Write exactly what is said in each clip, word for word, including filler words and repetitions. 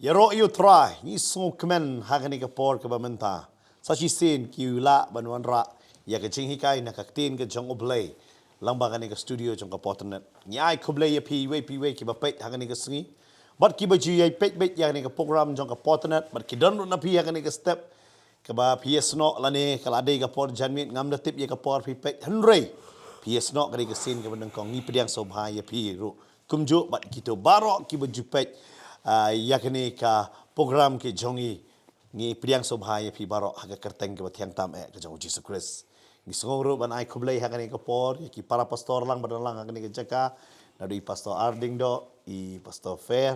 Ïaroh ïa U Trai, ngi sngewkmen ha kane ka por kaba mynta. Sa shisien ki u lah ban wanrah ïa ka jinghikai na ka ktien ka jong U Blei lyngba kane ka studio jong ka Pop Internet. Ngi ai khublei ïa phi iwei pa iwei kiba peit ha kane ka sngi. Bad kiba ju ïai peit beit ïa kane ka program jong ka Pop Internet, bad ki don ruh na phi ha kane ka step kaba phi ïasnoh lane ka la dei ka por janmiet, ngam da tip ïa ka por phi peit, hynrei phi ïasnoh ka dei ka sien kaba nyngkong. Ngi pdiang sngewbha ïa phi ruh kumjuh bad kito baroh kiba ju peit, ah, ïa kane ka program ka jong ngi. Ngi pdiang sngewbha ïa phi baroh ha ka kyrteng kaba thiang tam eh ka jong U Jisu Khrist. Ngi sngew ruh ban ai khublei ha kane ka por ïa ki para pastor lang ba don lang ha kane ka jaka, naduh i Pastor Arding Doh, i Pastor Fer,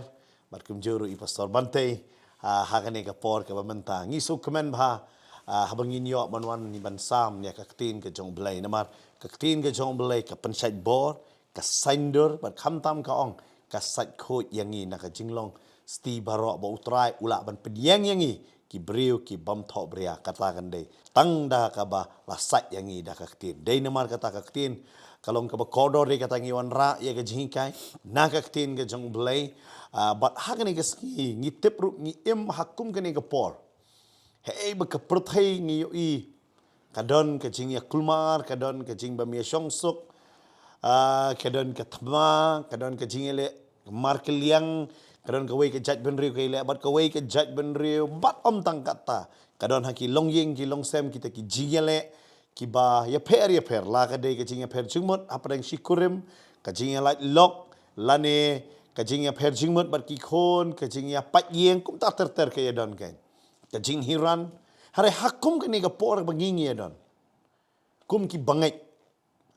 bad kumjuh ruh i Pastor Bantei, ah, ha kane ka por kaba mynta. Ngi sngewkmen bha, ah, haba ngin ïoh ban wan ban sam ïa ka ktien ka jong U Blei. Namar ka ktien ka jong U Blei ka pynshait bor, ka saiñdur, bad khamtam ka ong, ka sait khuid ïa ngi na ka jinglong sti baroh ba U Trai u lah ban pynïeng ïa ngi ki briew ki bym thoh bria. Kata kan dei tang da kaba la sait ïa ngi da ka ktien. Dei namar kata ka ktien ka long kaba kordor, dei kata ngi wanrah ïa ka jinghikai na ka ktien ka jong U Blei. Ah, bad ha kane ka sngi ngi tip ruh ngi im ha kum kane ka por. Hei ba ka pyrthei ngi ïohi ka don ka jingïakulmar, ka don ka jingbymïashongsuk, ah, ka don ka thma, ka don ka jingïaleh markylliang, ka don kawei ka jaitbynriew ka ïaleh bad kawei ka jaitbynriew, bad ym tang kata, ka don ha ki longïing ki longsem kita ki jingïaleh kiba ïapher ïapher, la ka dei ka jingïapher jingmut hapdeng shi kurim, ka jingïalait lok, lane ka jingïapher jingmut bad ki khun, ka jingïapait ïing, kumta ter ter ka ïadon kein. Ka jinghiran. Hynrei ha kum kane ka por ba ngi ngi ïadon kum ki bangeit,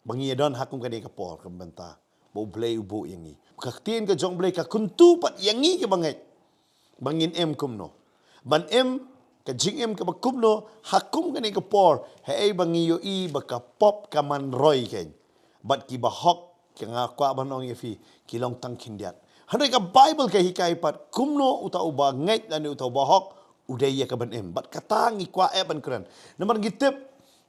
ba ngi ïadon ha kum kane ka por kaba mynta ba U Blei u buh ïa ngi. Ka ktien ka jong U Blei ka kyntu pat ïa ngi ki bangeit ba ngin im kumno, ban im ka jingim kaba kumno ha kum kane ka por. Hei ba ngi ïohi ba ka pop ka man roi kein, bad kiba hok, ka nga kwah ban ong ïa phi, ki long tang khyndiat. Hynrei ka Baibl ka hikai pat kumno uta uba ngeit lane uta uba hok u dei ïa ka ban im. Bad kata ngi kwah eh ban kren. Namar ngi tip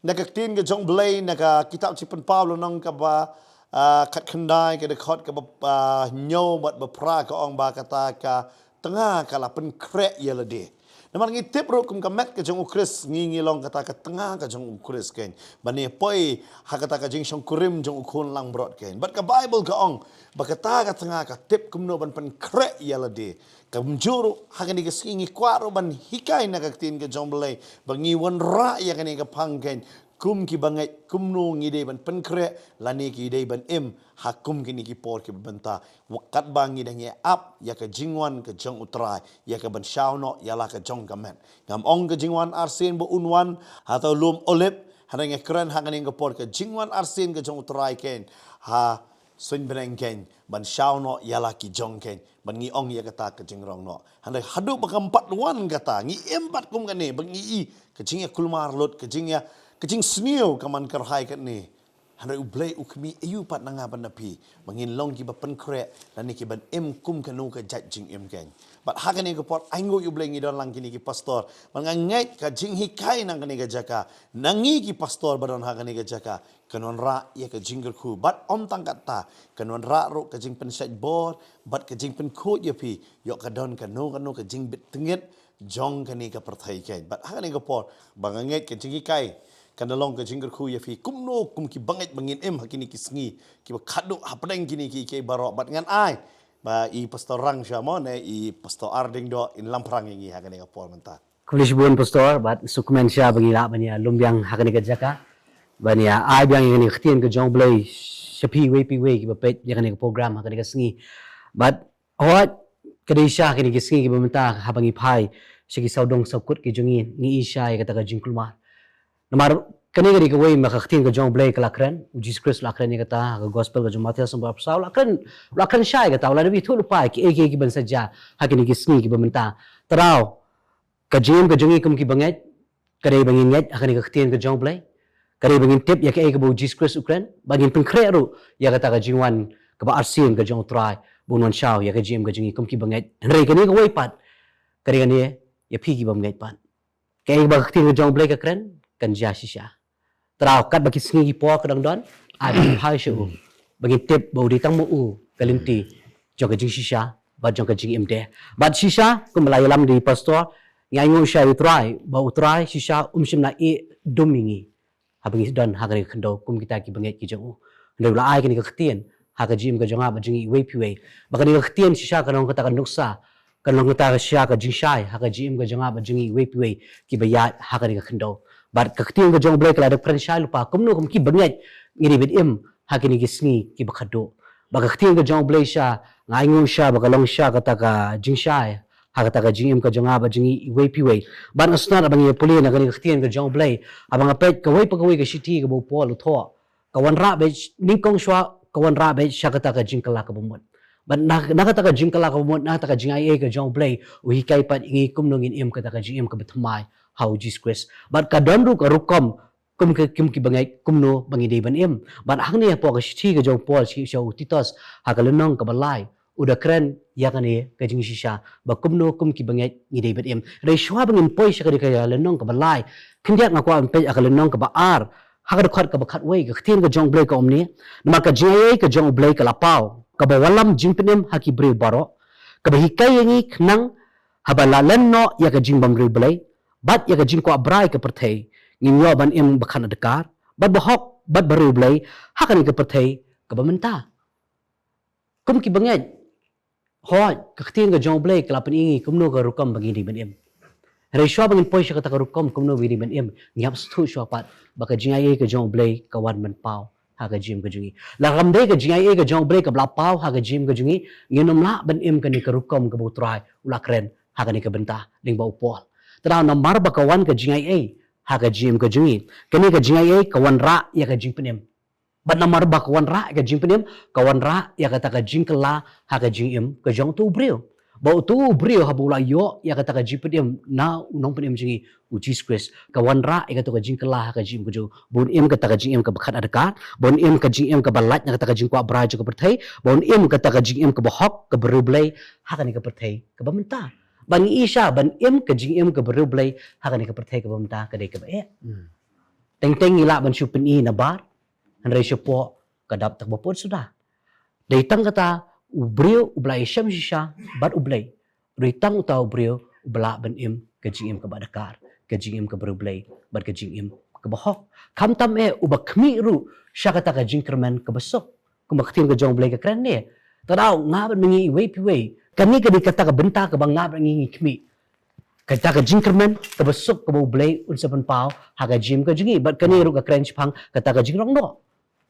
na ka ktien ka jong U Blei, na ka kitab Jingpynpaw lynnong kaba, ah, khatkhyndai, ka dkhot kaba, ah, hynñiew bad ba phra, ka ong ba kata ka tnga ka la pynkhreh ïa lade. Namar ngi tip ruh kum ka met ka jong U Khrist, ngi ngi long kata ka tnga ka jong U Khrist kein, ba ngi poi ha kata ka jingshongkurim jong U Khun Langbrot kein. Bad ka Baibl ka ong ba kata ka tnga ka tip kumno ban pynkhreh ïa lade. Kumjuh ruh ha kane ka sngi ngi kwah ruh ban hikai na ka ktien ka jong U Blei ba ngi wanrah ïa kane ka phang kein, kum ki bangeit kumno ngi dei ban pynkhreh lane ngi dei ban im ha kum kine ki por kiba mynta, katba ngi dang ïa ap ïa ka jingwan ka jong U Trai, ïa ka ban shaw noh ïa la ka jong ka met. Ngam ong ka jingwan arsien ba un wan ha uta u lum Olib, hynrei nga kren ha kane ka por ka jingwan arsien ka jong U Trai kein ha suiñ bneng kein, ban shaw noh ïa la ki jong kein, ban ngi ong ïa kata ka jingrong noh. Hynrei haduh ba kam pat wan kata, ngi im pat kum kane ba ngi i ka jingïakulmar lut, ka jingïa, ka jingsniew ka man kyrhai katne. Hynrei U Blei u khmih aïu pat na nga bad na phi ba ngin long kiba pynkhreh lane kiban im kum kano ka jait jingim kein. Bad ha kane ka por ainguh ïa U Blei ngi don lang kine ki pastor. Bad nga ngeit ka jinghikai na kane ka jaka, na ngi ki pastor ba don ha kane ka jaka, kan wanrah ïa ka jingkyrkhu. Bad ym tang kata, kan wanrah ruh ka jingpynshait bor bad ka jingpynkhuid ïa phi, ïoh ka don kano kano ka jingbit tngit jong kane ka pyrthei kein. Bad ha kane ka por ba nga ngeit ka jinghikai kan da long ka jingkyrkhu ïa phi kumno kum ki bangeit ba ngin im ha kine ki sngi kiba khadduh hapdeng kine ki, ki baroh. Bad ngan ai ba i Pastor Rang sha mo, ne i Pastor Arding Doh in lamphrang ïa ngi ha kane ka por mynta. Khublei shibun Pastor, bad sngewkmen sha ba ngi lah ban ïa lum biang ha kane ka jaka ban ïa ai biang ïa kane ka ktien ka jong U Blei sha phi iwei pa iwei kiba peit ïa kane ka program ha kane ka sngi. Bad hooid, ka dei shisha kine ki sngi kiba mynta haba ngi phai sha ki sawdong sawkut ki jong ngi, ngi i shisha ïa kata ka jingkulmar. Namar kane ka dei kawei ma ka ktien ka jong U Blei ka la kren, U Jisu Khrist u la kren ïa kata ha ka gospel ka jong u Mathaios lynnong ba arphew saw, u la kren, u la kren shisha ïa kata, u la dep ïathuh lypa ïa kiei kiei kiban sa jia ha kine ki sngi kiba mynta. Tang ka jingim ka jong ngi kum ki bangeit ka dei ba ngin ngeit ha kane ka ktien ka jong U Blei. Ka dei ba ngin tip ïa kaei kaba U Jisu Khrist u kren, ba ngin pynkhreh ruh ïa kata ka jingwan kaba arsien ka jong U Trai ba un wan shaw ïa ka jingim ka jong ngi kum ki bangeit. Hynrei kane kawei pat ka dei kane ïa phi ki bym ngeit pat. Kaei kaba ka ktien ka jong U Blei ka kren kan jia shisha. Tang katba ki sngi ki por ka dang don, ai ba ngin phai sha u, ba ngin tip ba u dei tang ma u ka lynti jong ka jingshisha ba jong ka jingim de. Bad shisha, kum ba la ïalam da i pastor, ngi ainguh sha i Trai, ba u Trai, shisha, um shym la ïeh dum ïa ngi. Haba ngi don ha kane ka khyndew, kum kita ki bangeit ki jong u. Hynrei u la ai kane ka ktien, ha ka jingim ka jong nga bad jong ngi iwei pa iwei. Ba kane ka ktien shisha ka long kata ka nuksa, ka long kata ka shisha ka jingshai, ha ka jingim ka jong nga bad jong ngi iwei pa iwei, kiba ïaid ha kane ka khyndew. Bad ka ktien ka jong u Blei ka la dep kren shai lypa, kumno kum ki bangeit, ngi dei ban im, ha kine ki sngi, kiba khadduh. Ba ka ktien ka jong u Blei sha, nga ainguh sha, ba ka long sha, kata ka jingshai, ha kata ka jingim ka jong nga bad jong ngi iwei pa iwei. Bad nga sngewtynnat ba ngi pule na kane ka ktien ka jong u Blei. Haba nga peit kawei pa kawei ka shithi kaba u Paul u thoh. Ka wanrah beit nyngkong shuwa, ka wanrah beit sha kata ka jingkylla kaba mut. Bad na, na kata ka jingkylla kaba mut, na kata ka jingaiei ka jong u Blei, u hikai pat ïa ngi kumno ngin im kata ka jingim kaba thymmai, ha u Jisu Khrist. Bad ka don ruh ka rukom, kum ki, kum ki bangeit, kumno ba ngi dei ban im. Bad hangne hapoh ka shithi ka jong u Paul, sha, sha u Titus, ha ka lynnong kaba lai, u da kren, ïa kane, ka jingshisha, ba kumno kum ki bangeit, ngi dei ban im. Hynrei shuwa ba ngin poi sha kane ka lynnong kaba lai, khyndiat nga kwah ban peit ha ka lynnong kaba ar, ha ka dkhot kaba khatwei, ka ktien ka jong u Blei ka ong kumne, namar ka jingaiei ka jong u Blei ka la paw, kaba wallam jingpynim ha ki briew baroh, kaba hikai ïa ngi khnang, haba la len noh ïa ka jingbymriewblei, bad ïa ka jingkwah brai ka pyrthei, ngin ïoh ban im ba kham adkar, bad ba hok, bad ba riewblei, ha kane ka pyrthei, kaba mynta. Kum ki bangeit, hooid, ka ktien ka jong u Blei, ka la pyni ïa ngi, kumno ka rukom ba ngi dei ban im. Hynrei shuwa ba ngin poi sha kata ka rukom, kumno ba ngi dei ban im, ngi hap sngewthuh shuwa pat, ba ka jingaiei ka jong u Blei, ka wan ban paw, ha ka jingim ka jong ngi. Lada kam dei ka jingaiei ka jong u Blei kaba la paw ha ka jingim ka jong ngi, ngin ym lah ban im kane ka rukom kaba u Trai u la kren ha kane ka bynta lyngba u Paul. Te namar ba ka wan ka jingaiei ha ka jingim ka jong ngi, kane ka jingaiei ka wanrah ïa ka jingpynim. Bad namar ba ka wanrah ïa ka jingpynim, ka wanrah ïa kata ka jingkylla ha ka jingim ka jong uto u briew. Ba uto u briew haba u la ïoh ïa kata ka jingpynim na u nongpynim jong ngi u Jisu Khrist, ka wanrah ïa kata ka jingkylla ha ka jingim ka jong u. Ba un im kata ka jingim kaba kham adkar, ba un im ka jingim kaba lait na kata ka jingkwah brai jong ka pyrthei, ba un im kata ka jingim kaba hok, kaba riewblei ha kane ka pyrthei kaba mynta. Ba ngi ïohi sha ban im ka jingim kaba riewblei ha kane ka pyrthei kaba mynta ka dei kaba eh. Hmm. Teng teng ngi lah ban shu pyni nabar, hynrei shapoh ka dap tang ba pud suda. Dei tang kata u briew uba la ïashem shisha bad u Blei. Dei tang uta u briew uba lah ban im ka jingim kaba adkar, ka jingim kaba riewblei, bad ka jingim kaba hok. Khamtam eh uba khmih ruh sha kata ka jingkyrmen kaba suk. Kumba ka ktien ka jong u Blei ka kren ne. Te namar nga bad ma ngi iwei pa iwei, kane ka dei kata ka bynta kaba nga bad ma ngi ngi khmih. Kata ka jingkyrmen kaba suk kaba u Blei un sa pynpaw ha ka jingim ka jong ngi. Bad kane ruh ka kren shaphang kata ka jingrong noh,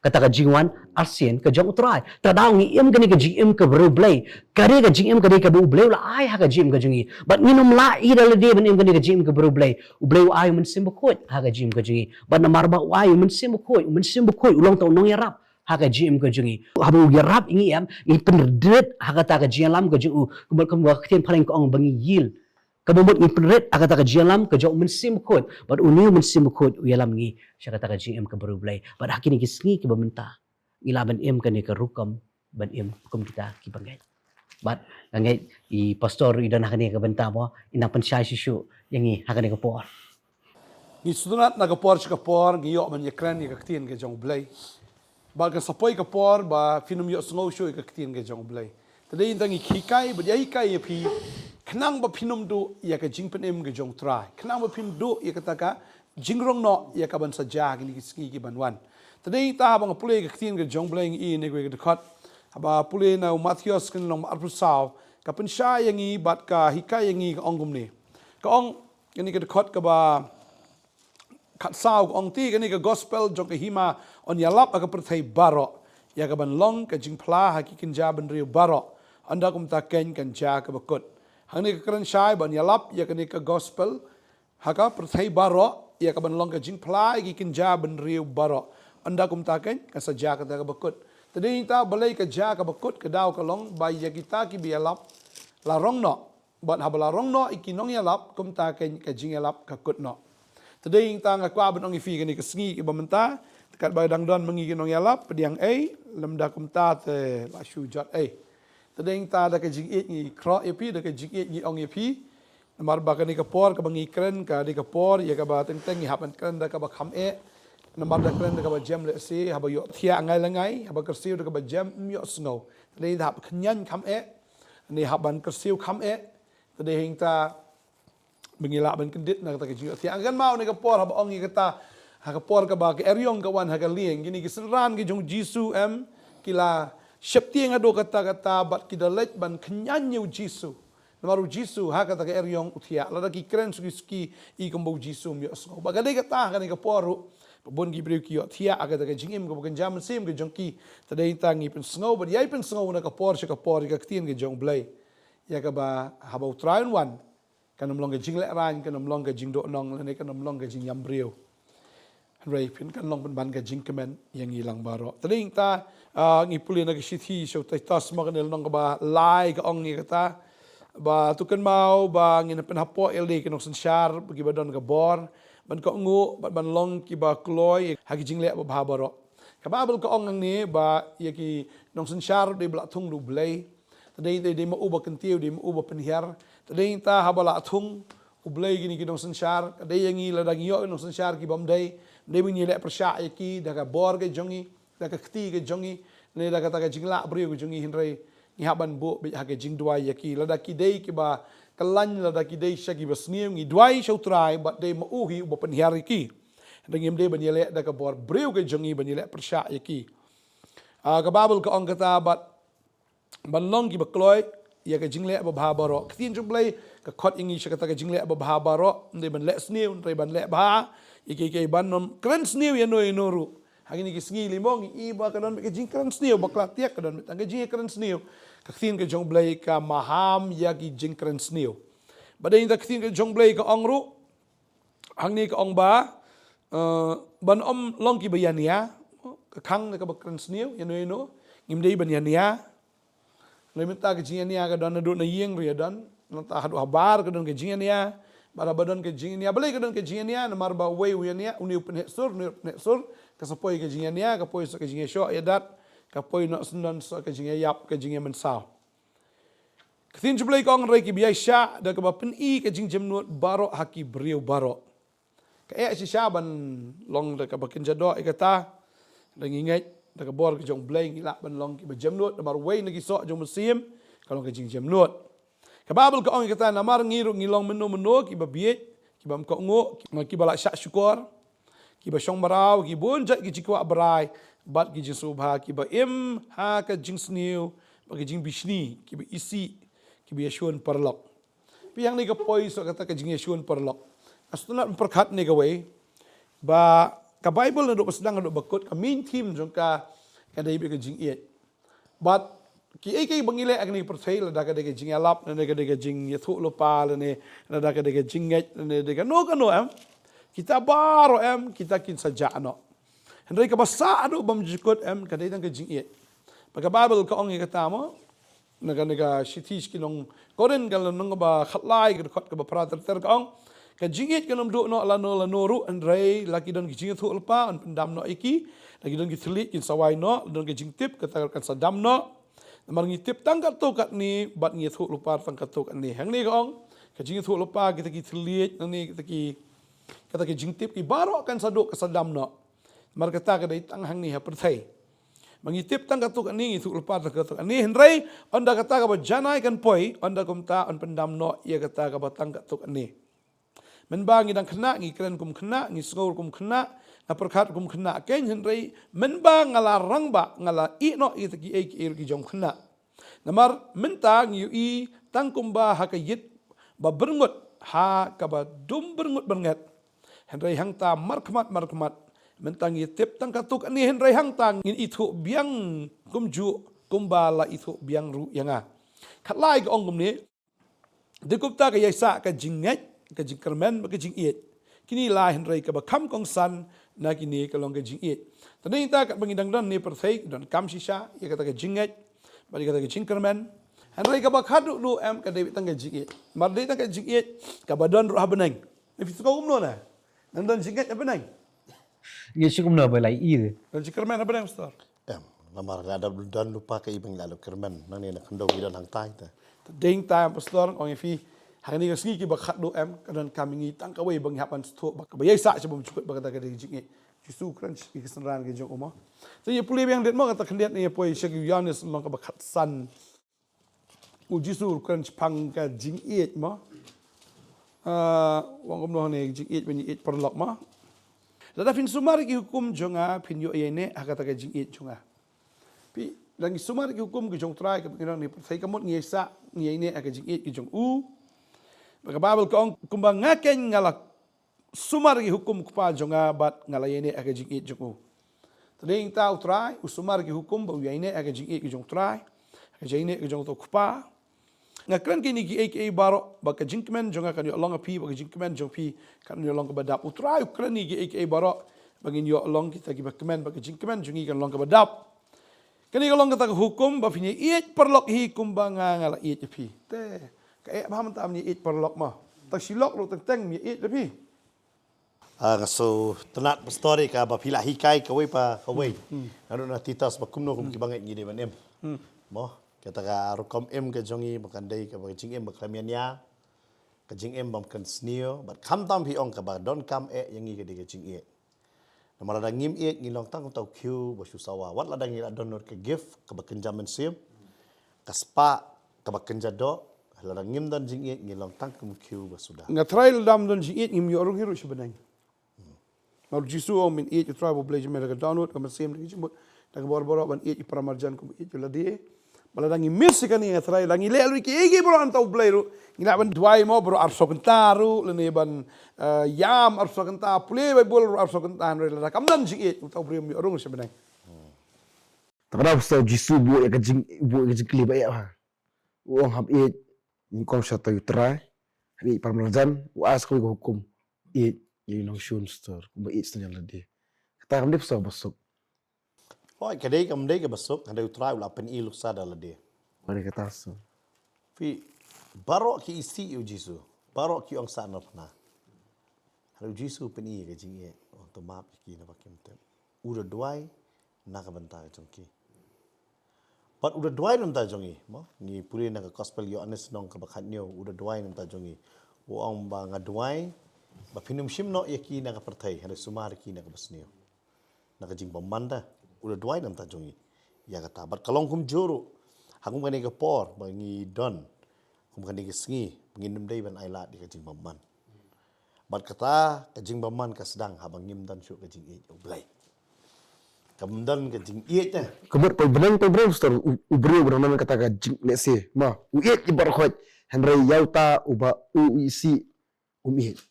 kata ka jingwan arsien ka jong u Trai. Te namar ngi im kane ka jingim kaba riewblei, kane ka jingim ka dei kaba u Blei u la ai ha ka jingim ka jong ngi. Bad ngin ym lah ïa lade ban im kane ka jingim kaba riewblei. U Blei u ai u Mynsiem Bakhuid ha ka jingim ka jong ngi. Bad namar ba u ai u Mynsiem Bakhuid, u Mynsiem Bakhuid u long tang u nongïarap ha ka jingim ka jong ngi. Haba u ïarap ïa ngi, em, ngi pynrit ha kata ka jingïalam ka jong u. Kumba, kumba ka ktien phareng ka ong ba ngi yield. Kaba mut ngi pynrit ha kata ka jingïalam ka jong u Mynsiem Bakhuid. Bad une u Mynsiem Bakhuid u ïalam ngi sha kata ka jingim kaba riewblei. Bad ha kine ki sngi kiba mynta, ngi lah ban im kane ka rukom ban im kum kita ki bangeit. Bad nga ngeit i pastor i don ha kane ka bynta mo, i nang pynshai shuh shuh ïa ngi ha kane ka por. Ngi sngewtynnat na ka por sha ka por ngi ïoh ban ïakren ïa ka ktien ka jong u Blei. Bad kan sa poi ka por ba phin ym ïohsngew shuh ïa ka ktien ka jong u Blei. Te dei tang ngi hikai bad ïa hikai ïa phi, khnang ba phin ym duh ïa ka jingpynim ka jong u Trai, khnang ba phin duh ïa kata ka jingrong noh ïa kaban sa jia ha kine ki sngi kiban wan. Te dei tang haba nga pule ïa ka ktien ka jong u Blei ngi ïohi ne kawei ka dkhot. Haba pule na u Mathaios ka lynnong arphew saw, ka pynshai ïa ngi bad ka hikai ïa ngi, ka ong kumne. Ka ong, kane ka dkhot kaba khatsaw ka ong, te kane ka gospel jong ka hima yn ïalap ha ka pyrthei baroh ïa kaban long ka jingphla ha ki kynja bynriew baroh. Ynda kumta keiñ kan jia kaba kut. Hangne ka kren shai ba yn ïalap ïa kane ka gospel ha ka pyrthei baroh ïa kaban long ka jingphla ïa ki kynja bynriew baroh. Ynda kumta keiñ kan sa jia kata kaba kut. Te dei tang balei ka jia kaba kut, ka daw ka long ba ïa kita kiba ïalap la rong noh. Bad haba la rong noh ïa ki nongïalap, kumta keiñ ka jingïalap ka kut noh. Te dei tang nga kwah ban ong ïa phi kane ka sngi kiba mynta, katba dang don ma ngi ki nongïalap, pdiang ei, lymda kumta te la shu jot ei. Te dei tang da ka jingïeit ngi khroh ïa phi, da ka jingïeit ngi ong ïa phi. Namar ba kane ka por kaba ngi kren ka dei ka por ïa kaba teng teng ngi hap ban kren da kaba kham eh. Namar da kren da kaba jem lehse, haba ïohthiah ngai la ngai, haba kyrsiew da kaba jem ym ïohsngew. Te dei da hap khñiang kham eh. Ngi hap ban kyrsiew kham eh. Te dei hangta ba ngi lah ban kyndit na kata ka jingïohthiah. Ngan mut ha kane ka por haba ong ïa kata, ha ka por kaba ka eriong ka wan ha ka lieng, kine ki synran ki jong u Jisu em, ki la sheptieng haduh katta katta bad ki da leit ban kynjah ïa u Jisu. Namar u Jisu ha kata ka eriong u thiah, lada ki kren suki suki i kumba u Jisu um ïohsngew. Bad ka dei kata ha kane ka por ruh, ba bun ki briew ki ïohthiah ha kata ka jingim kaba kynja mynsiem ka jong ki. Te dei hangta ngi pynsngew bad ïai pynsngew na ka por sha ka por ïa ka ktien ka jong u Blei. Ïa kaba haba u Trai un wan, kan ym long ka jinglehrain, kan ym long ka jingduhnong, lane kan ym long ka jingïam briew. Hynrei phin kan long pynban ka jingkmen ïa ngi lang baroh. Te dei hangta, ah, ngi pule na ka shithi sha u Titus, mo, ka lynnong kaba lai, ka ong ïa kata, ba to kynmaw ba ngin pynhapoh ïa lade ki nongsynshar kiba don ka bor ban kohnguh bad ban long kiba kloi ha ki jingleh babha baroh. Ka Baibl ka ong hangne ba ïa ki nongsynshar dei ba la thung da u Blei. Te dei, dei, dei ma uba kyntiew, dei ma uba pynhiar. Te dei hangta haba la thung u Blei ïa kine ki nongsynshar, ka dei ïa ngi lada ngi ïoh ki nongsynshar kibym dei, dei ba ngi leh pyrshah ïa ki da ka bor ka jong ngi, da ka kti ka jong ngi, ne da kata ka jinglah briew ka jong ngi, hynrei ngi hap ban buh beit ha ka jingduwai ïa ki. Lada ki dei kiba kyllain, lada ki dei shisha kiba sniew, ngi duwai sha u Trai bad dei ma u hi uba pynhiar ïa ki. Hynrei ngim dei ban ïaleh da ka bor briew ka jong ngi ban ïaleh pyrshah ïa ki. Ah, ka Baibl ka ong kata, bad ban long kiba kloi ïa ka jingleh babha baroh. Ka ktien jong u Blei ka khot ïa ngi sha kata ka jingleh babha baroh, ym dei ban leh sniew, ym dei ban leh bha, ïa kiei kiei, ban ym kren sniew ïano ïano ruh. Ha kine ki sngi limo ngi i ba ka don beit ka jingkren sniew, bakla tiak ka don beit tang ka jingkren sniew. Ka ktien ka jong u Blei ka maham ïa ki jingkren sniew. Bad dei hangta ka ktien ka jong u Blei ka ong ruh, hangne ka ong ba, eh, ban ym long kiba ïania, ka khang na kaba kren sniew ïano ïano, ngim dei ban ïania. Hynrei mynta ka jingïania ka don haduh na ïing ruh ïa don. Nangta haduh habar ka don ka jingïania. Bad haba don ka jingïania, balei ka don ka jingïania? Namar ba uwei u ïania, une u pynheh sur, une u pynheh sur, ka sa poi ka jingïania, ka poi sa ka jingïashoh ïadat, ka poi noh syndon sa ka jingïaïap, ka jingïamynsaw. Ka ktien jong u Blei ka ong, hynrei kiba ïaishah da kaba pyni ka jingjemnud baroh ha ki briew baroh. Ka eh shisha ban long da kaba kynja doh ïa kata. Da ngi ngeit da ka bor ka jong u Blei ngi lah ban long kiba jemnud, namar uwei na ki soh jong u mynsiem ka long ka jingjemnud. Ka Baibl ka ong ïa kata, namar ngi ruh ngi long mynno mynno kiba bieit, kibym kohnguh, kiba la shah shukor, kiba shong mraw, ki bun jait ki jingkwah brai, bad ki jingsngewbha, kiba im ha ka jingsniew bad ka jingbishni, kiba isih, kiba ïashun paralok. Phi, hangne ka poi sa kata ka jingïashun paralok. Nga sngewtynnat ban pyrkhat ne kawei ba ka Baibl naduh ba sdang haduh ba kut, ka main theme jong ka ka dei beit ka jingïeit. Bad kiei kiei ba ngi leh ha kane ka pyrthei, lada ka dei ka jingïalap, lane ka dei ka jingïathuhlypa, lane lada ka dei ka jingngeit, lane dei kano kano, em, kita baroh, em, kita kin sa jah noh. Hynrei kaba sah haduh bymjukut, em, ka dei tang ka jingïeit. Bad ka Baibl ka ong ïa kata, mo, na kane ka shithi sha ki nong Korinth, ka lynnong kaba khatlai, ka dkhot kaba phra ter ter, ka ong, ka jingïeit kan ym duh noh lano lano ruh, hynrei la ki don ki jingïathuhlypa yn pyndam noh ïa ki, la ki don ki thylliej kin sa wai noh, la don ka jingtip kata kan sa dam noh. Namar ngi tip tang katto katne bad ngi ïathuhlypa tang katto katne. Hangne ka ong, ka jingïathuhlypa, kita ki thylliej, nangne kita ki, kata ka jingtip, ki baroh kan sa duh, ka sa dam noh. Namar kata ka dei tang hangne ha pyrthei. Ma ngi tip tang katto katne, ngi ïathuhlypa tang katto katne, hynrei ynda kata kaba janai kan poi, ynda kumta yn pyndam noh ïa kata kaba tang katto katne. Mynba ngi dang khynnah ngi kren kum khynnah, ngi sngew kum khynnah, nga pyrkhat kum khynnah kein, hynrei mynba nga la rangbah nga la ïeh noh ïa kita kiei kiei ruh ki jong khynnah. Namar mynta ngi ïohi tang kumba ha ka ïit ba byrngut, ha kaba dum byrngut byrnget. Hynrei hangta markhmat markhmat, mynta ngi tip tang katto katne, hynrei hangta ngin ithuh biang kumjuh kumba la ithuh biang ruh ïa nga. Khatlai ka ong kumne, dei kumta ka ïaisah ka jingngeit, ka jingkyrmen bad ka jingïeit. Kine lai, hynrei kaba kham kongsan na kine ka long ka jingïeit. Te dei nangta katba ngi dang don ne pyrthei, donkam shisha ïa kata ka jingngeit bad ïa kata ka jingkyrmen. Hynrei kaba khadduh duh, em, ka dei tang ka jingïeit. Mar dei tang ka jingïeit kaba don ruh ha bneng. Ne phi sngew kumno, na? Nang don jingngeit ha bneng? Ngi sngew kumno ba la i de? Don jingkyrmen ha bneng, Pastor? Em, namar lada don lypa kaei ba ngi la kyrmen, nangne na khyndew ngi don hangtai te. Te dei nangta, em, Pastor, ong ïa phi, ha kane ka sngi kiba khadduh, em, ka donkam ïa ngi tang kawei ba ngi hap ban sngewthuh, ba kaba ïaisah sha bymjukut, ba kata ka dei ka jingïeit. Jisu kren sha ki synran ki jong u, mo. Te ïa pule biang dei, mo, kata khyndiat, ïa poi sha ki Ïoannis lynnong kaba khatsan. U Jisu u kren shaphang ka jingïeit mo. Ah, u ong kumno ne, jingïeit ban ïeit paralok mo. Lada phin sumar ïa ki hukum jong nga, phin ïoh ïaineh ha kata ka jingïeit jong nga. Phi, lada ngi sumar ïa ki hukum ki jong u Trai, ka phin ong ne, pyrthei ka mut ngi ïa sah, ngi ïaineh ha ka jingïeit ki jong u. Bad ka Baibl ka ong kumba nga keiñ nga la sumar ïa ki hukum u Kpa jong nga bad nga la ïaineh ha ka jingïeit jong u. Te dei nangta u Trai u sumar ïa ki hukum ba u ïaineh ha ka jingïeit ki jong u Trai, ha ka jingïeit ki jong u Kpa. Nga kren kine kiei kiei baroh ba ka jingkmen jong nga kan ïoh long ha phi, ba ka jingkmen jong phi kan ïoh long kaba dap. U Trai u kren kine kiei kiei baroh ba ngin ïoh long kita kiba kmen, ba ka jingkmen jong ngi kan long kaba dap. Kane ka long kata ka hukum ba phin ïaieit paralok hi kumba nga nga la ïeit ïa phi. Te ka eh bha mynta ban ïaieit paralok mo. Tang shi lok ruh teng teng ym ïaieit ïa phi. Ah, nga sngewtynnat pastor ïa kaba phi la hikai kawei pa kawei. Naduh na Titus ba kumno kum kiba ngeit ngi dei ban im. Mo, kata ka rukom im ka jong ngi ba kan dei kaba ka jingim ba khlem ïania. Ka jingim bym kan sniew, bad khamtam phi ong kaba donkam eh ïa ngi ka dei ka jingïeit. Namar lada ngim ïeit ngi long tang kumta u khiew ba shu sawa. Wat lada ngi la don ka gift kaba kynja mynsiem, ka spah kaba kynja doh, lada ngim don jingïeit ngi long tang kum u khiew ba suda. Nga tharai lada ym don jingïeit ngim ïoh rung hi ruh sha bneng. Namar u Jisu u ong men ïeit u Trai u Blei jong me da ka dohnud, ka mynsiem, da ka jingmut, da ka bor baroh, ban ïeit ïa u para marjan kum ïeit ïa lade. Ba lada ngi miss ïa kane nga tharai, lada ngi leh ruh kiei kiei baroh na bynta u Blei ruh, ngi lah ban duwai mo baroh arphew saw kynta ruh, lane ban, eh, ïam arphew saw kynta, pule Baibl ruh arphew saw kynta, hynrei lada kam don jingïeit, uta u briew um ïoh rung sha bneng. Te kata u Jisu u buh ïa ka jing, u buh ïa ka jingkylli ba eh ha. U ong hap ïeit nyngkong sha uta u Trai, hap ïeit para marjan, u ai sa kawei ka hukum, ïeit ïa u nongshun stur kumba ïeit sngewbha ïa lade. Kata kam dei pasal ba suk. Hooid, ka dei kam dei kaba suk, hynrei u Trai u la pyni luksa da lade. Ba dei kata suk. Phi, baroh ki isih ïa u Jisu, baroh ki ong sah narphna. Hynrei u Jisu u pyni ïa ka jingïeit, u ong to map ïa ki naba kim tip. U da duwai na ka bynta ka jong ki. Bad u da duwai na ka bynta jong ngi, mo? Ngi pule na ka Gospel Ïoannis lynnong kaba khathynñiew, u da duwai na ka bynta jong ngi. U ong ba nga duwai ba phin ym shim noh ïa ki na ka pyrthei, hynrei sumar ïa ki na kaba sniew. Na ka jingbymman te, u da duwai na ka bynta jong ngi ïa kata. Bad ka long kumjuh ruh ha kum kane ka por ba ngi don, kum kane ka sngi, ba ngin ym dei ban ailad ïa ka jingbymman. Bad kata ka jingbymman ka sdang haba ngim don shuh ka jingïeit ïa u Blei. Kam don ka jingïeit te. Ka mut poi bneng, poi bneng, pastor, u, u briew ba dang don kata ka jinglehse. Ma, u ïeit ïa baroh khoit, hynrei ïa uta uba u isih um ïeit.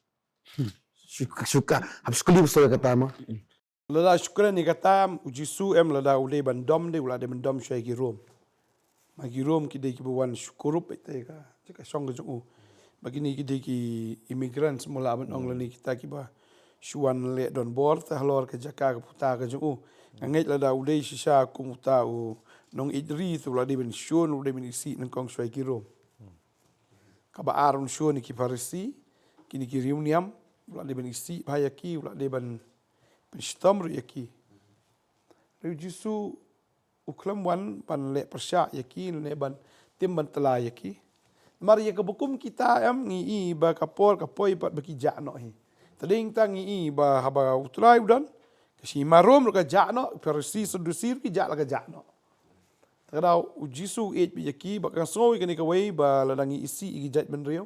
Hmm. Shu, shu ka, hap shu kylli pastor ïa kata ma. Lada shu kren ïa kata, u Jisu em lada u dei ban dom, dei u la dei ban dom shuwa ïa ki Rom. Ma ki Rom ki dei kiba wan shu kurup beit ïa ka jaka shong ka jong u. Ba kine ki dei ki immigrants mo lah ban ong, lane kita kiba shu wan leh donbor te halor ka jaka ka puta ka jong u. Nga ngeit lada u dei shisha kum uta u nongïeit ri te u la dei ban shun, u dei ban isih nyngkong shuwa ïa ki Rom. Kaba ar un shun ïa ki Pharisi, kine ki riewniam, u la dei ban isih bha ïa ki, u la dei ban pynshitom ruh ïa ki. Hynrei u Jisu u khlem wan ban leh pyrshah ïa ki, ne ban tim ban tla ïa ki. Namar ïa kaba kum kita em ngi i ba ka por ka poi pat ba ki jah noh hi. Te dei nangta ngi i ba haba u Trai u don, ka shnong Rom ruh ka jah noh, Pharisi, Sadusi ruh ki jah la ka jah noh. Te ka daw u Jisu u ïeit beit ïa ki, ba ka sngew ïa kane kawei ba lada ngi isih ïa ki jaitbynriew,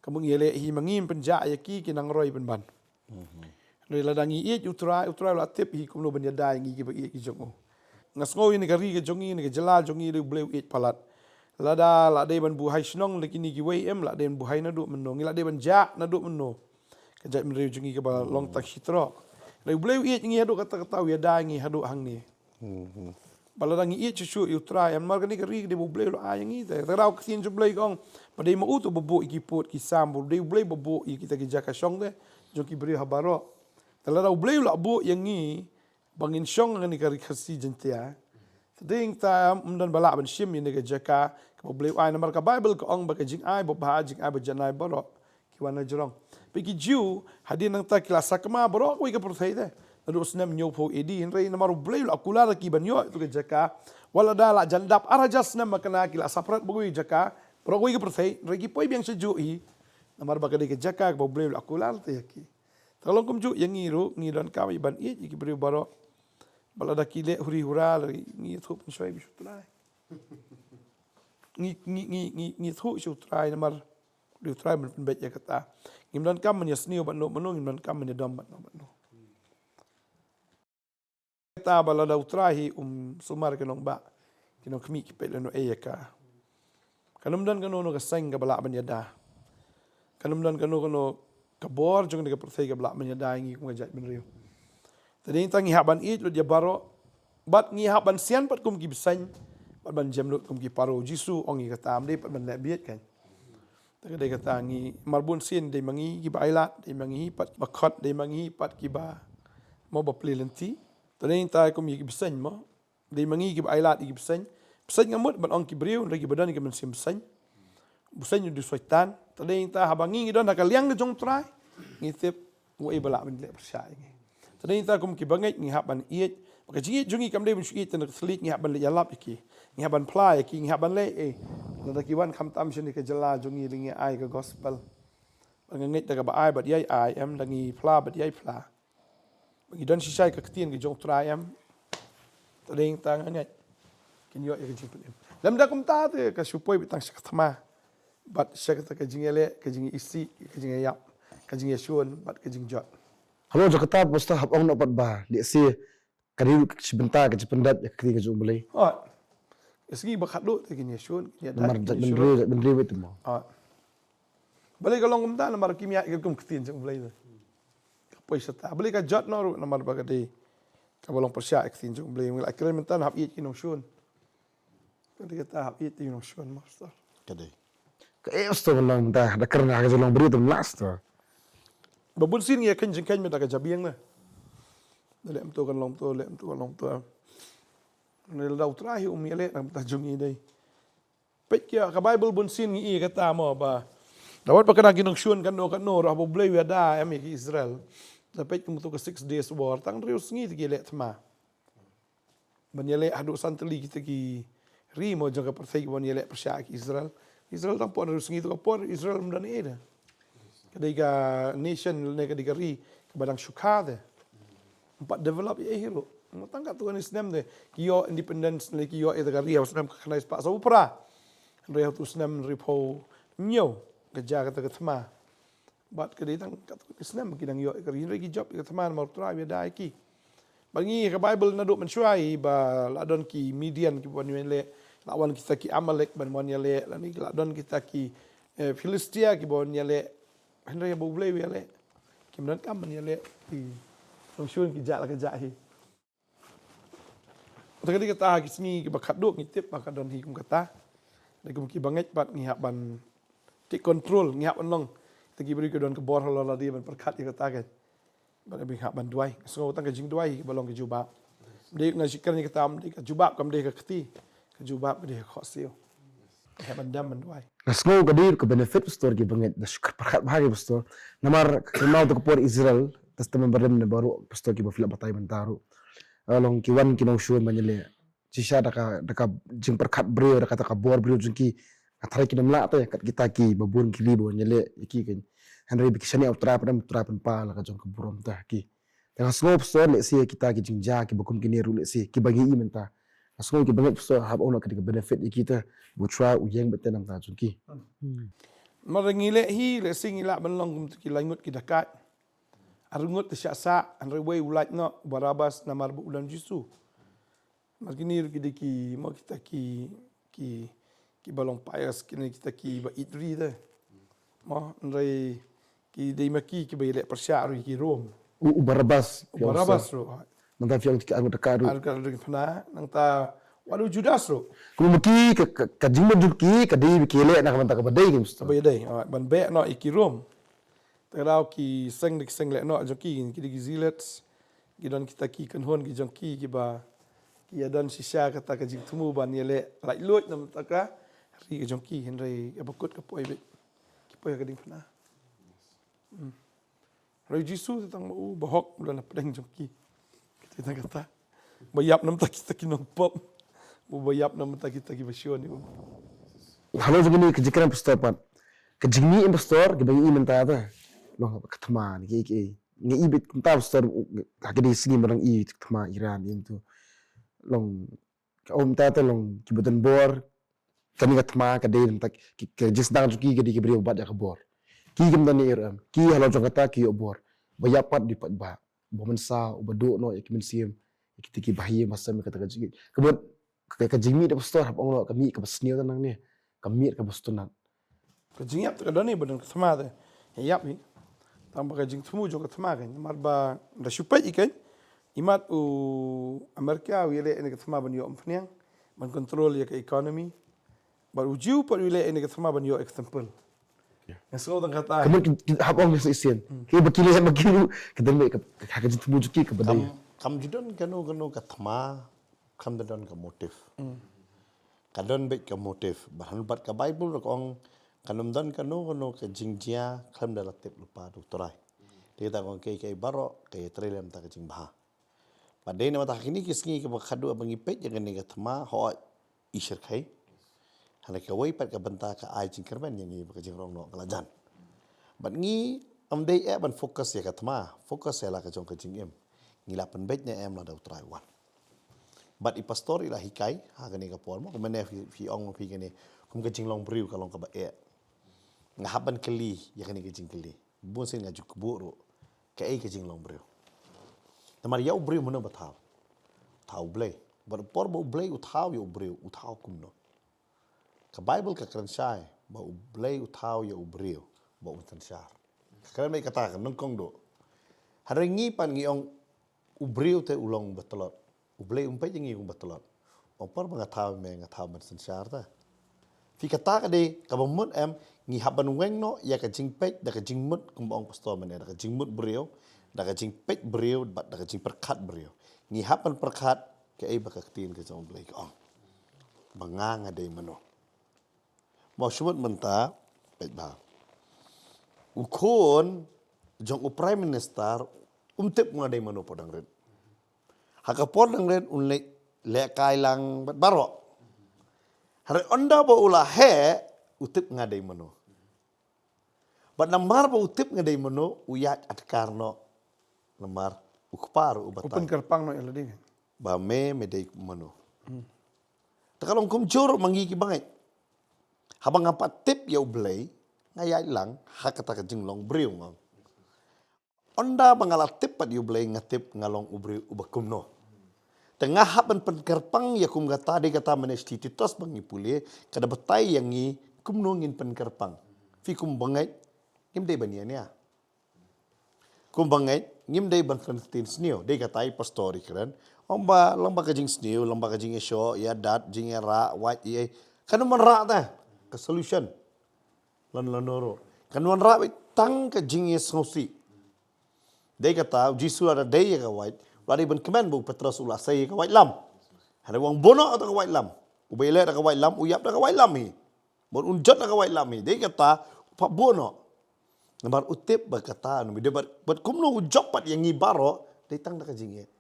ka mut ngi leh hi ma ngim pynjah ïa ki, ki nang roi pynban. Hynrei lada ngi ïeit u Trai, u Trai u la tip hi kumno ban ïada ïa ngi kiba ïeit ki jong u. Nga sngew ïa kane ka ri ka jong ngi, ïa kane ka jylla jong ngi, dei u Blei u ïeit palat. Lada la dei ban buhai shnong la kine kiwei em, la dei ban buhai naduh mynno, ngi la dei ban jah naduh mynno. Ka jaitbynriew jong ngi kaba long tang shi trok. Hynrei u Blei u ïeit ngi haduh katta katta, u ïada ngi haduh hangne. Ba lada ngi ïeit shuh shuh ïa u Trai, namar kane ka ri ka dei ba u Blei u la ai ïa ngi te. Te ka daw ka ktien jong u Blei ka ong ba dei ma u te uba buh ïa ki pud ki sam, ba dei u Blei ba buh ïa kita ki jaka shong te jong ki briew ha baroh. Te lada u Blei u la buh ïa ngi ba ngin shong ha kane ka ri Khasi Jaintia, te dei nangta ym don ba lah ban shim ïa kane ka jaka kaba u Blei u ai, namar ka Baibl ka ong ba ka jingai babha, jingai bajanai baroh ki wan na jrong. Peit ki Jiw, hadien nangta ki la sakma baroh kawei ka pyrthei te. Naduh u snem hynñiewphew A D, hynrei namar u Blei u la kular ïa ki ban ïoh ïa tu ka jaka. Wat lada la jan dap ar hajar snem makna ki la separate baroh kawei ka jaka, baroh kawei ka pyrthei, hynrei ki poi biang shajuh hi. Namar ba ka dei ka jaka kaba u Blei u la kular te ïa ki. Te ka long kumjuh ïa ngi ruh, ngi donkam ïa ban ïeit ïa ki briew baroh. Ba lada ki leh huri hura, la ngi ïathuh pynshoi beit sha u Trai. Ngi, ngi, ngi, ngi, ngi thuh sha U Trai namar dei U Trai ban pynbeit ïa kata. Ngim donkam ban ïasniew bad no bad no, ngim donkam ban ïadom bad no bad no. Kata ba lada U Trai hi um sumar ki nongbah, ki nongkhmih ki peit lano ei ïa ka. Kan ym don kano kano ka seng kaba lah ban ïada. Kan ym don kano kano ka bor jong kane ka pyrthei kaba lah ban ïada ïa ngi kum ka jaitbynriew. Te dei tang ngi hap ban ïeit lut ïa baroh, bad ngi hap ban sian pat kum ki bseiñ, bad ban jem lut kum ki paro. U Jisu u ong ïa kata, ym dei pat ban leh bieit kan. Te ka dei kata ngi, mar bun sien dei ma ngi kiba ailad, dei ma ngi pat ba khot, dei ma ngi pat kiba mo ba plie lynti. Te dei tang kum ïa ki bseiñ mo. Dei ma ngi kiba ailad ïa ki bseiñ. Bseiñ nga mut ban ong ki briew, hynrei kiba don ki mynsiem bseiñ. Bseiñ u dei u Soitan. Te dei tang haba ngi ngi don ha ka liang ka jong U Trai, ngi tip uei ba lah ban leh pyrshah ïa ngi. Te dei tang kum kiba ngeit ngi hap ban ïeit. Ba ka jingïeit jong ngi kam dei ban shu ïeit tang da ka thylliej, ngi hap ban leit ïalap ïa ki. Ngi hap ban phla ïa ki, ngi hap ban leh eh. Lada ki wan khamtam shane ka jylla jong ngi, lada ngi ai ka gospel. Ba nga ngeit da kaba ai bad ïai ai, em, da ngi phla bad ïai phla. Ba ngi don shisha ïa ka ktien ka jong U Trai, em. Te dei tang nga ngeit kin ïoh ïa ka jingpynim. Lymda kumta te ka shu poi beit tang sha ka thma. Bad sha kata ka jingïaleh, ka jingisih, ka jingïaïap, ka jingïashun, bad ka jingjot. Halor jong kata, pastor, hap ong noh pat ba lehse ka dei ruh ka shi bynta ka jingpyndep ïa ka ktien ka jong U Blei. Hooid. Ïa sngi ba khadduh te kin ïashun, kin ïada, namar kin ïashun. Jaitbynriew, jaitbynriew beit mo. Hooid. Balei ka long kumta, namar kim ïaid katkum ka ktien jong U Blei te. Ka poi shata. Balei ka jot noh ruh, namar ba ka dei kaba long pyrshah ïa ka ktien jong U Blei. Ngi la kren mynta hap ïeit ki nongshun. Ka dei kata hap ïeit ki nongshun, pastor. Ka dei. Ka eh, pastor, ban long mynta da kren ha ka jinglong briew te, pastor. Ba bun sien ngi ïa khein jingkhein mynta ka jabieng na. Da leh kumto kan long kumto, leh kumto kan long kumto. Lada U Trai hi um ïaleh na ka bynta jong ngi dei. Peit ki ha ka Baibl bun sien ngi i kata mo ba, da wat ba ka dang ki nongshun kano kano ruh, haba U Blei u ïada, em, ïa ki Israel. Da peit kumto ka Six Days War, tang hynriew sngi te ki leh thma. Ban ïaleh haduh san tylli kita ki ri mo jong ka pyrthei ki ban ïaleh pyrshah ki Israel. Israel tang por hynriew sngi, to ka por Israel ym don ei da. Ka dei ka nation ne ka dei ka ri kaba dang shu kha te. Ym pat develop ei ei hi ruh. Tang katto katne snem te ki ïoh independence ne ki ïoh ïa ka ri ha u snem khatkhyndai spah sawphew phra. Hynrei ha u snem hynriewphew hynñiew ka jia kata ka thma. Bad ka dei tang katto katne snem ki dang ïoh ïa ka ri, hynrei ki jop ïa ka thma namar U Trai u ïada ïa ki. Bad ngi ha ka Baibl naduh mynshuwa hi ba la don ki Midian kiba wan ïaleh, la wan kita ki Amalek ban wan ïaleh, lane la don kita ki, eh, Philistia kiba wan ïaleh. Hynrei haba U Blei u ïaleh, kim donkam ban ïaleh ki nongshun ki jait la ka jait hi. Te ka dei kata ha ki sngi kiba khadduh ngi tip ba ka don hi kum kata. Dei kum kiba ngeit bad ngi hap ban take control, ngi hap ban long kita ki briew ki don ka bor halor lade ban pyrkhat ïa kata ka. Bad ngi hap ban duwai. Nga sngew tang ka jingduwai hi kaba long ka jubab. Dei nga shikren ïa kata, ym dei ka jubab kam dei ha ka kti. Ka jubab ka dei ha ka khohsiew. Hap ban dem ban duwai. Nga sngew ka dei ka benefit, pastor, kiba ngeit da shu pyrkhat bha ki, pastor. Namar ka kynmaw to ka por Israel, Testament Barim ne baroh, pastor, kiba phi la batai mynta ruh. Ah, long ki wan ki nongshun ban ïaleh. Shisha da ka, da ka jingpyrkhat briew, da kata ka bor briew jong ki. Nga tharai kim lah te, kat kita kiba bun ki ri ba wan ïaleh ïa ki kan. Hynrei ba ki shaniah U Trai, pynban U Trai pynpaw la ka jong ka burom te ha ki. Te nga sngew, pastor, lehse kita ki jingjia kiba kum kine ruh lehse kiba ngi i mynta. Nga sngew kiba ngeit, pastor, hap ong noh ka dei ka benefit ïa kita, ba U Trai u ïeng beit te na ka bynta jong ki. Hmm. Namar ngi leh hi, lehse ngi lah ban long kum ki laingut ki dakaid. Arngut te shah sah, hynrei uwei u lait noh, u Barabas, namar ba u don Jisu. Namar kine ruh ki dei ki, mo, kita ki, ki, kiba long pious, kine kita kiba ïeit ri te. Mo, hynrei ki dei ma ki kiba ïaleh pyrshah ruh ïa ki Rom. U, u Barabas, u Barabas ruh. Mynta phi ong ki arngut dakaid ruh. Arngut dakaid ruh ki phna, nangta wat u Judas ruh. Kumno ma ki ka, ka, ka jingmut jong ki ka dei ba ki ïaleh na ka bynta kaba dei, ki, pastor. Kaba dei, ah, ban beh noh ïa ki Rom. Te ka daw ki seng da ki seng lehnoh jong ki, ki dei ki zealots, ki don kita ki kynhun ki jong ki kiba ki ïa don shisha kata ka jingthmu ban ïaleh laitluid na ka bynta ka ri ka jong ki, hynrei kaba kut ka poi beit, ki poi ha ka diengphna. Hmm. Hynrei u Jisu te tang ma u bahok u don hapdeng jong ki. Kita tang kata. Ba ïap na ka bynta kita ki nongpop. Ba ïap na ka bynta kita kiba shun ïa u. Halor jong kine ki jingkren, pastor, pat ka jingmih, pastor, kiba ngi i mynta te long ka thma ne kiei kiei. Ngi i beit kumta, pastor, ha kine ki sngi ba ngi i ka thma Iran, ïa mynta long ka um ta te long kiba don bor, Kane ka thma ka dei, ka jingsdang jong ki ka dei ki briew ba bat ïa ka bor. Ki kam don ne em, ki halor jong kata ki ïoh bor. Ba ïap pat dei pat ba, ba mynsaw, ba duh noh ïa ki mynsiem, ïa kita ki bahaïing bahasem, ïa kata ka jingïeit. Ka mut ka, ka jingmih da pastor, hap ong noh, ka mih kaba sniew tang nangne, ka mih kaba sngewtynnat. Ka jingïap te ka don hi ba don ka thma te. Ïap hi. Tang ba ka jingthmu jong ka thma ka, namar ba da shu peit hi ka, imat u America u ïaleh ïa ka thma ban ïoh umphniang, ban control ïa ka economy. Bad u Jiw pat u ïaleh ïa ka thma ban ïoh ïa ka temple. Nga sngew tang kata. Ka mut ki, ki hap ong sa shisien. Ki ba ki leh ma ki ruh, ka don beit ka, ka, ka jingthmu jong ki kaba dei. Kam, kam ju don kano kano ka thma, kam da don ka motive. Ka don beit ka motive. Bad hangne bad ka Bible ruh ka ong, kan ym don kano kano ka jingjia khlem da la tip lypa da U Trai. Te kata ka ong kaei kaei baroh ka ïatrei lem da ka jingbha. Bad dei namar kata ha kine ki sngi kaba khadduh ba ngi peit ïa kane ka thma, hooid, i shyrkhei. Hynrei kawei pat ka bynta ka ai jingkyrmen ïa ngi ba ka jingrong noh ka la jan. Bad ngi ym dei eh ban focus ïa ka thma, focus ïa la ka jong ka jingim. Ngi la pynbeit ne em lada U Trai u wan. Bad i pastor i la hikai ha kane ka por mo, kumne phi, phi ong phi kane, kum ka jinglong briew ka long kaba eh. Nga hap ban kylli ïa kane ka jingkylli. Bun sien nga ju kbuh ruh. Kaei ka jinglong briew? Namar ïa u briew mano ba thaw? Thaw U Blei. Bad por ba U Blei u thaw ïa u briew, u thaw kumno? Ka Bible ka kren shai ba U Blei u thaw ïa u briew ba un synshar. Ka kren beit kata ka nyngkong duh. Hynrei ngi pat ngi ong u briew te u long ba tlot. U Blei um peit ïa ngi kum ba tlot. Ong por ba nga thaw me, nga thaw ban synshar te. Phi, kata ka dei kaba mut em, ngi hap ban weng noh ïa ka jingpeit da ka jingmut, kumba ong pastor mynne, da ka jingmut briew, da ka jingpeit briew, bad da ka jingpyrkhat briew. Ngi hap ban pyrkhat kaei ba ka ktien ka jong U Blei ka ong. Ba nga nga dei mano. Mo, shu mut mynta, peit ba u khun jong u Prime Minister um tip nga dei mano, pdeng rit. Ha ka por dang rit un leh, leh kai lang bad baroh. Hynrei ynda ba u la heh, u tip nga dei mano. Bad namar ba u tip nga dei mano, u ïaid adkar noh. Namar u kpa ruh u batai. U pynkyrpang noh ïa lade. Ba me, me dei mano. Te ka long kumjuh ruh ma ngi ki bangeit. Haba nga pat tip ïa U Blei, nga ïaid lang ha kata ka jinglong briew nga. Ynda ba nga la tip pat ïa U Blei, nga tip nga long u briew uba kumno. Te nga hap ban pynkyrpang ïa kum kata, dei kata mynne sha Titus ba ngi pule, ka da batai ïa ngi kumno ngin pynkyrpang. Phi, kum bangeit, ngim dei ban ïania. Kum bangeit, ngim dei ban kren ktien sniew, dei kata i pastor i kren. Ong ba, lyngba ka jingsniew, lyngba ka jingïashoh, ïadat, jingïarah, wait, ïa, kan ym wanrah te ka solution. Lano lano ruh. Kan wanrah beit tang ka jingïasngewsih. Dei kata, u Jisu lada dei ïa ka wait, u la dei ban kmen ba u Petros u la sei ïa ka waitlam. Hynrei u ong buh noh da ka waitlam. Uba ïaleh da ka waitlam, u ïap da ka waitlam hi. Bad un jot da ka waitlam hi. Dei kata, u pat buh noh. Namar u tip ba kata, anu, dei bad, bad kumno u jop pat ïa ngi baroh, dei tang da ka jingïeit.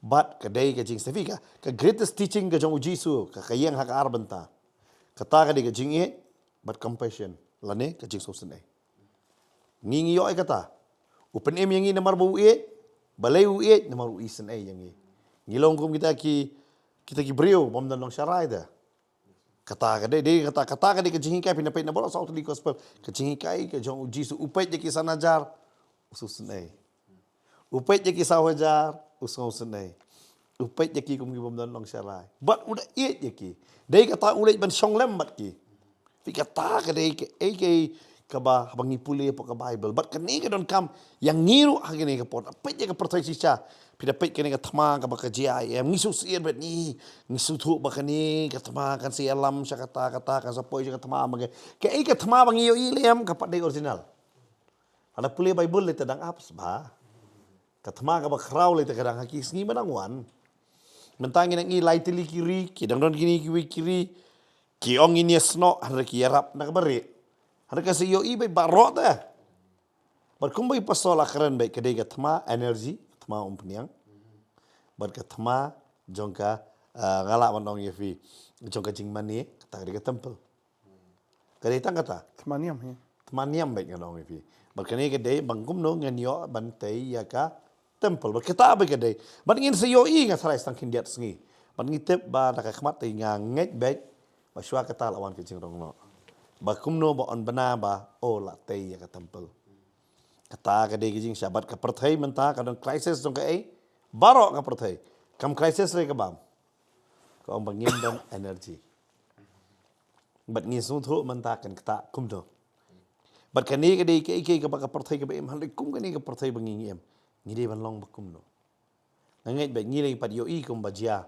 Bad ka dei ka jingsafi ka, ka greatest teaching ka jong u Jisu, ka, ka ïeng ha ka ar bynta. Kata ka dei ka jingïeit, bad compassion. Lane ka jingsngewsynei. Ngi ngi ïoh ïa kata. U pynim ïa ngi namar ba u ïeit, balei u ïeit, namar u isynei ïa ngi. Ngi long kum kita ki, kita ki briew, bym don nongsharai te. Kata ka dei, dei kata, kata ka dei ka jinghikai, phin ïa peit na baroh saw tylli gospel. Ka jinghikai ka jong u Jisu, u peit ïa ki san hajar, u sngewsynei. U peit ïa ki saw hajar, u sngewsynei. U peit ïa ki kum ki bym don nongsharai. Bad u da ïeit ïa ki. Dei kata u leit ban shong lem bad ki. Phi, kata ka dei kaei kaei kaba, haba ngi pule hapoh ka Bible. Bad kane ka donkam ïa ngi ruh ha kane ka por. Peit ïa ka pyrthei shisha. Phi da peit kane ka thma kaba ka J I M. Ngi shu sngewsih bad ngi, ngi sngewthuh ba kane ka thma kan sa ïalam sha kata, kata kan sa poi sha ka thma ma ka. Kaei ka thma ba ngi ïohi lem ka pat dei original. Haba pule Bible lei te dang ap sbha. Ka thma kaba khraw lei te ka dang ha ki sngi ba dang wan. Mynta ngi na ngi lai tylli ki ri, ki dang don kine kiwei ki ri. Ki ong ngin ïasnoh, hynrei ki ïarap na kaba rieh. Hynrei ka sa ïohi beit baroh te. Bad kumba i pastor la kren beit, ka dei ka thma energy, thma umphniang. Bad ka thma jong ka, ah, nga lah ban ong ïa phi, jong ka jingmane, kata ka dei ka temple. Ka dei tang kata. Thma niam hi. Thma niam beit ngan ong ïa phi. Bad kane ka dei ba kumno ngan ïoh ban tei ïa ka temple. Bad kata beit ka dei. Bad ngin sa ïohi, nga tharai sa tang khyndiat sngi. Bad ngi tip ba da ka khmat te nga ngeit beit Ba shuwa kata la wan ka jingrong noh. Ba kumno ba yn bna ba, oh, la tei ïa ka temple. Kata ka dei ka jingshisha, bad ka pyrthei mynta ka don crisis jong ka ei. Baroh ka pyrthei. Kam crisis re ka bam. Ka ong ba ngim don energy. Bad ngi sngewthuh mynta kan kata kumno. Bad kane ka dei ka ei ka ba ka pyrthei ka ba im, hynrei kum kane ka pyrthei ba ngi ngi im. Ngi dei ban long ba kumno. Nga ngeit ba ngi la i pat ïohi kumba jia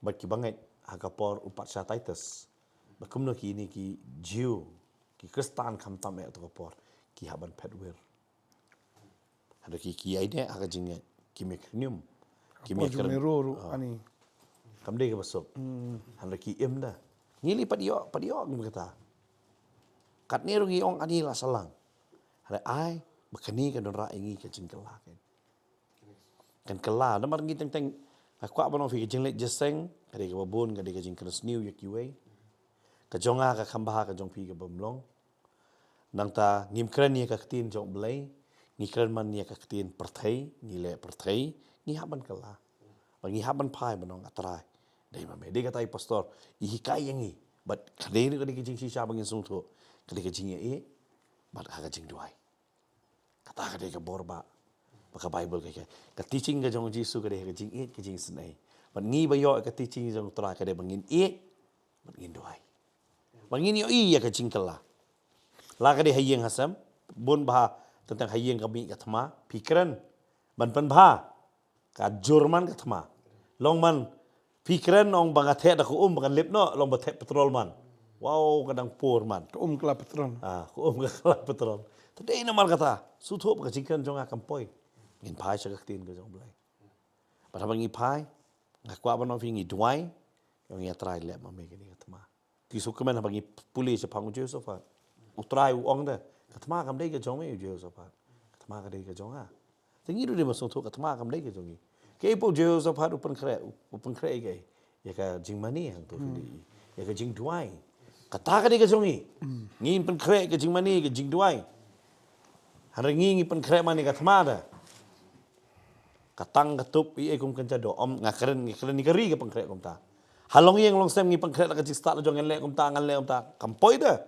bad ki bangeit ha ka por u patsha Titus. Ba kumno kine ki Jiw, ki Khristan khamtam eh ha kato ka por, ki hap ban phet wir. Hynrei ki, ki ïaineh ha ka jingngeit, ki mih khñium, ki mih kren. Ruh, ruh, ah, ani. Kam dei kaba suk. Hmm. Hynrei ki im da. Ngi la i pat ïoh, pat ïoh kum kata. Katne ruh ngi ong ani la sah lang. Hynrei ai ba kane ka don rah ïa ngi ka jingkylla kan. Kan kylla, namar ngi teng teng, nga kwah ban ong phi ka jingleit jingïaseng ka dei kaba bun, ka dei ka jingkren sniew ïa kiwei. Ka jong nga ka kham bha, ka jong phi ka bym long. Nangta ngim kren ïa ka ktien jong U Blei, ngi kren man ïa ka ktien pyrthei, ngi leh pyrthei, ngi hap ban kylla. Ba ngi hap ban phai ban ong, A Trai, dei ma me. Dei kata i pastor i hikai ïa ngi. Bad ka dei ruh ka dei ka jingshisha ba ngin sngewthuh, ka dei ka jingïaid bad ka jingduwai. Kata ka dei ka bor ba, ba ka Baibl ka, ka, ka teaching ka jong U Jisu ka dei ka jingïeit, ka jingisynei. Bad ngi ba ïoh ka teaching jong U Trai ka dei ba ngin ïeit bad ngin duwai. Ba ngin ïohi ïa ka jingkylla. La ka dei ha ïing ha sem, bun bha, teng teng ha ïing ka mih ka thma, phi kren ban pynbha. Ka jur man ka thma. Long man phi kren ong ba nga theh da ka um ba kan lip noh, long ba theh petrol man. Wow, ka dang pur man. Ka um kylla petrol. Ah, ka um kylla petrol. Te dei namar kata, sngewthuh ba ka jingkren jong nga kam poi. Ngin phai sha ka ktien ka jong U Blei. Bad haba ngi phai, nga kwah ban ong phi ngi duwai, ngi ong, A Trai, leh ma me kane ka thma. Te shu kmen haba ngi pule shaphang u Jehoshaphat. U Trai u ong da, ka thma kam dei ka jong me u Jehoshaphat. Ka thma ka dei ka jong nga. Te ngi ruh dei ban sngewthuh ka thma kam dei ka jong ngi. Kaei pat u Jehoshaphat u pynkhreh, u, u pynkhreh ïa kaei? Ïa ka jingmane, hangto phi dei. Ïa ka jingduwai. Kata ka dei ka jong ngi. Ngin pynkhreh ka jingmane, ka jingduwai. Hynrei ngi ngi pynkhreh man ïa ka thma da. Ka tang ka tup, ei ei kum kan jia doh, ym, nga kren, nga kren ïa ka ri ka pynkhreh kumta. Ha longïing longsem ngi pynkhreh da ka jingstad la jong, ngan leh kumta, ngan leh kumta. Kam poi da.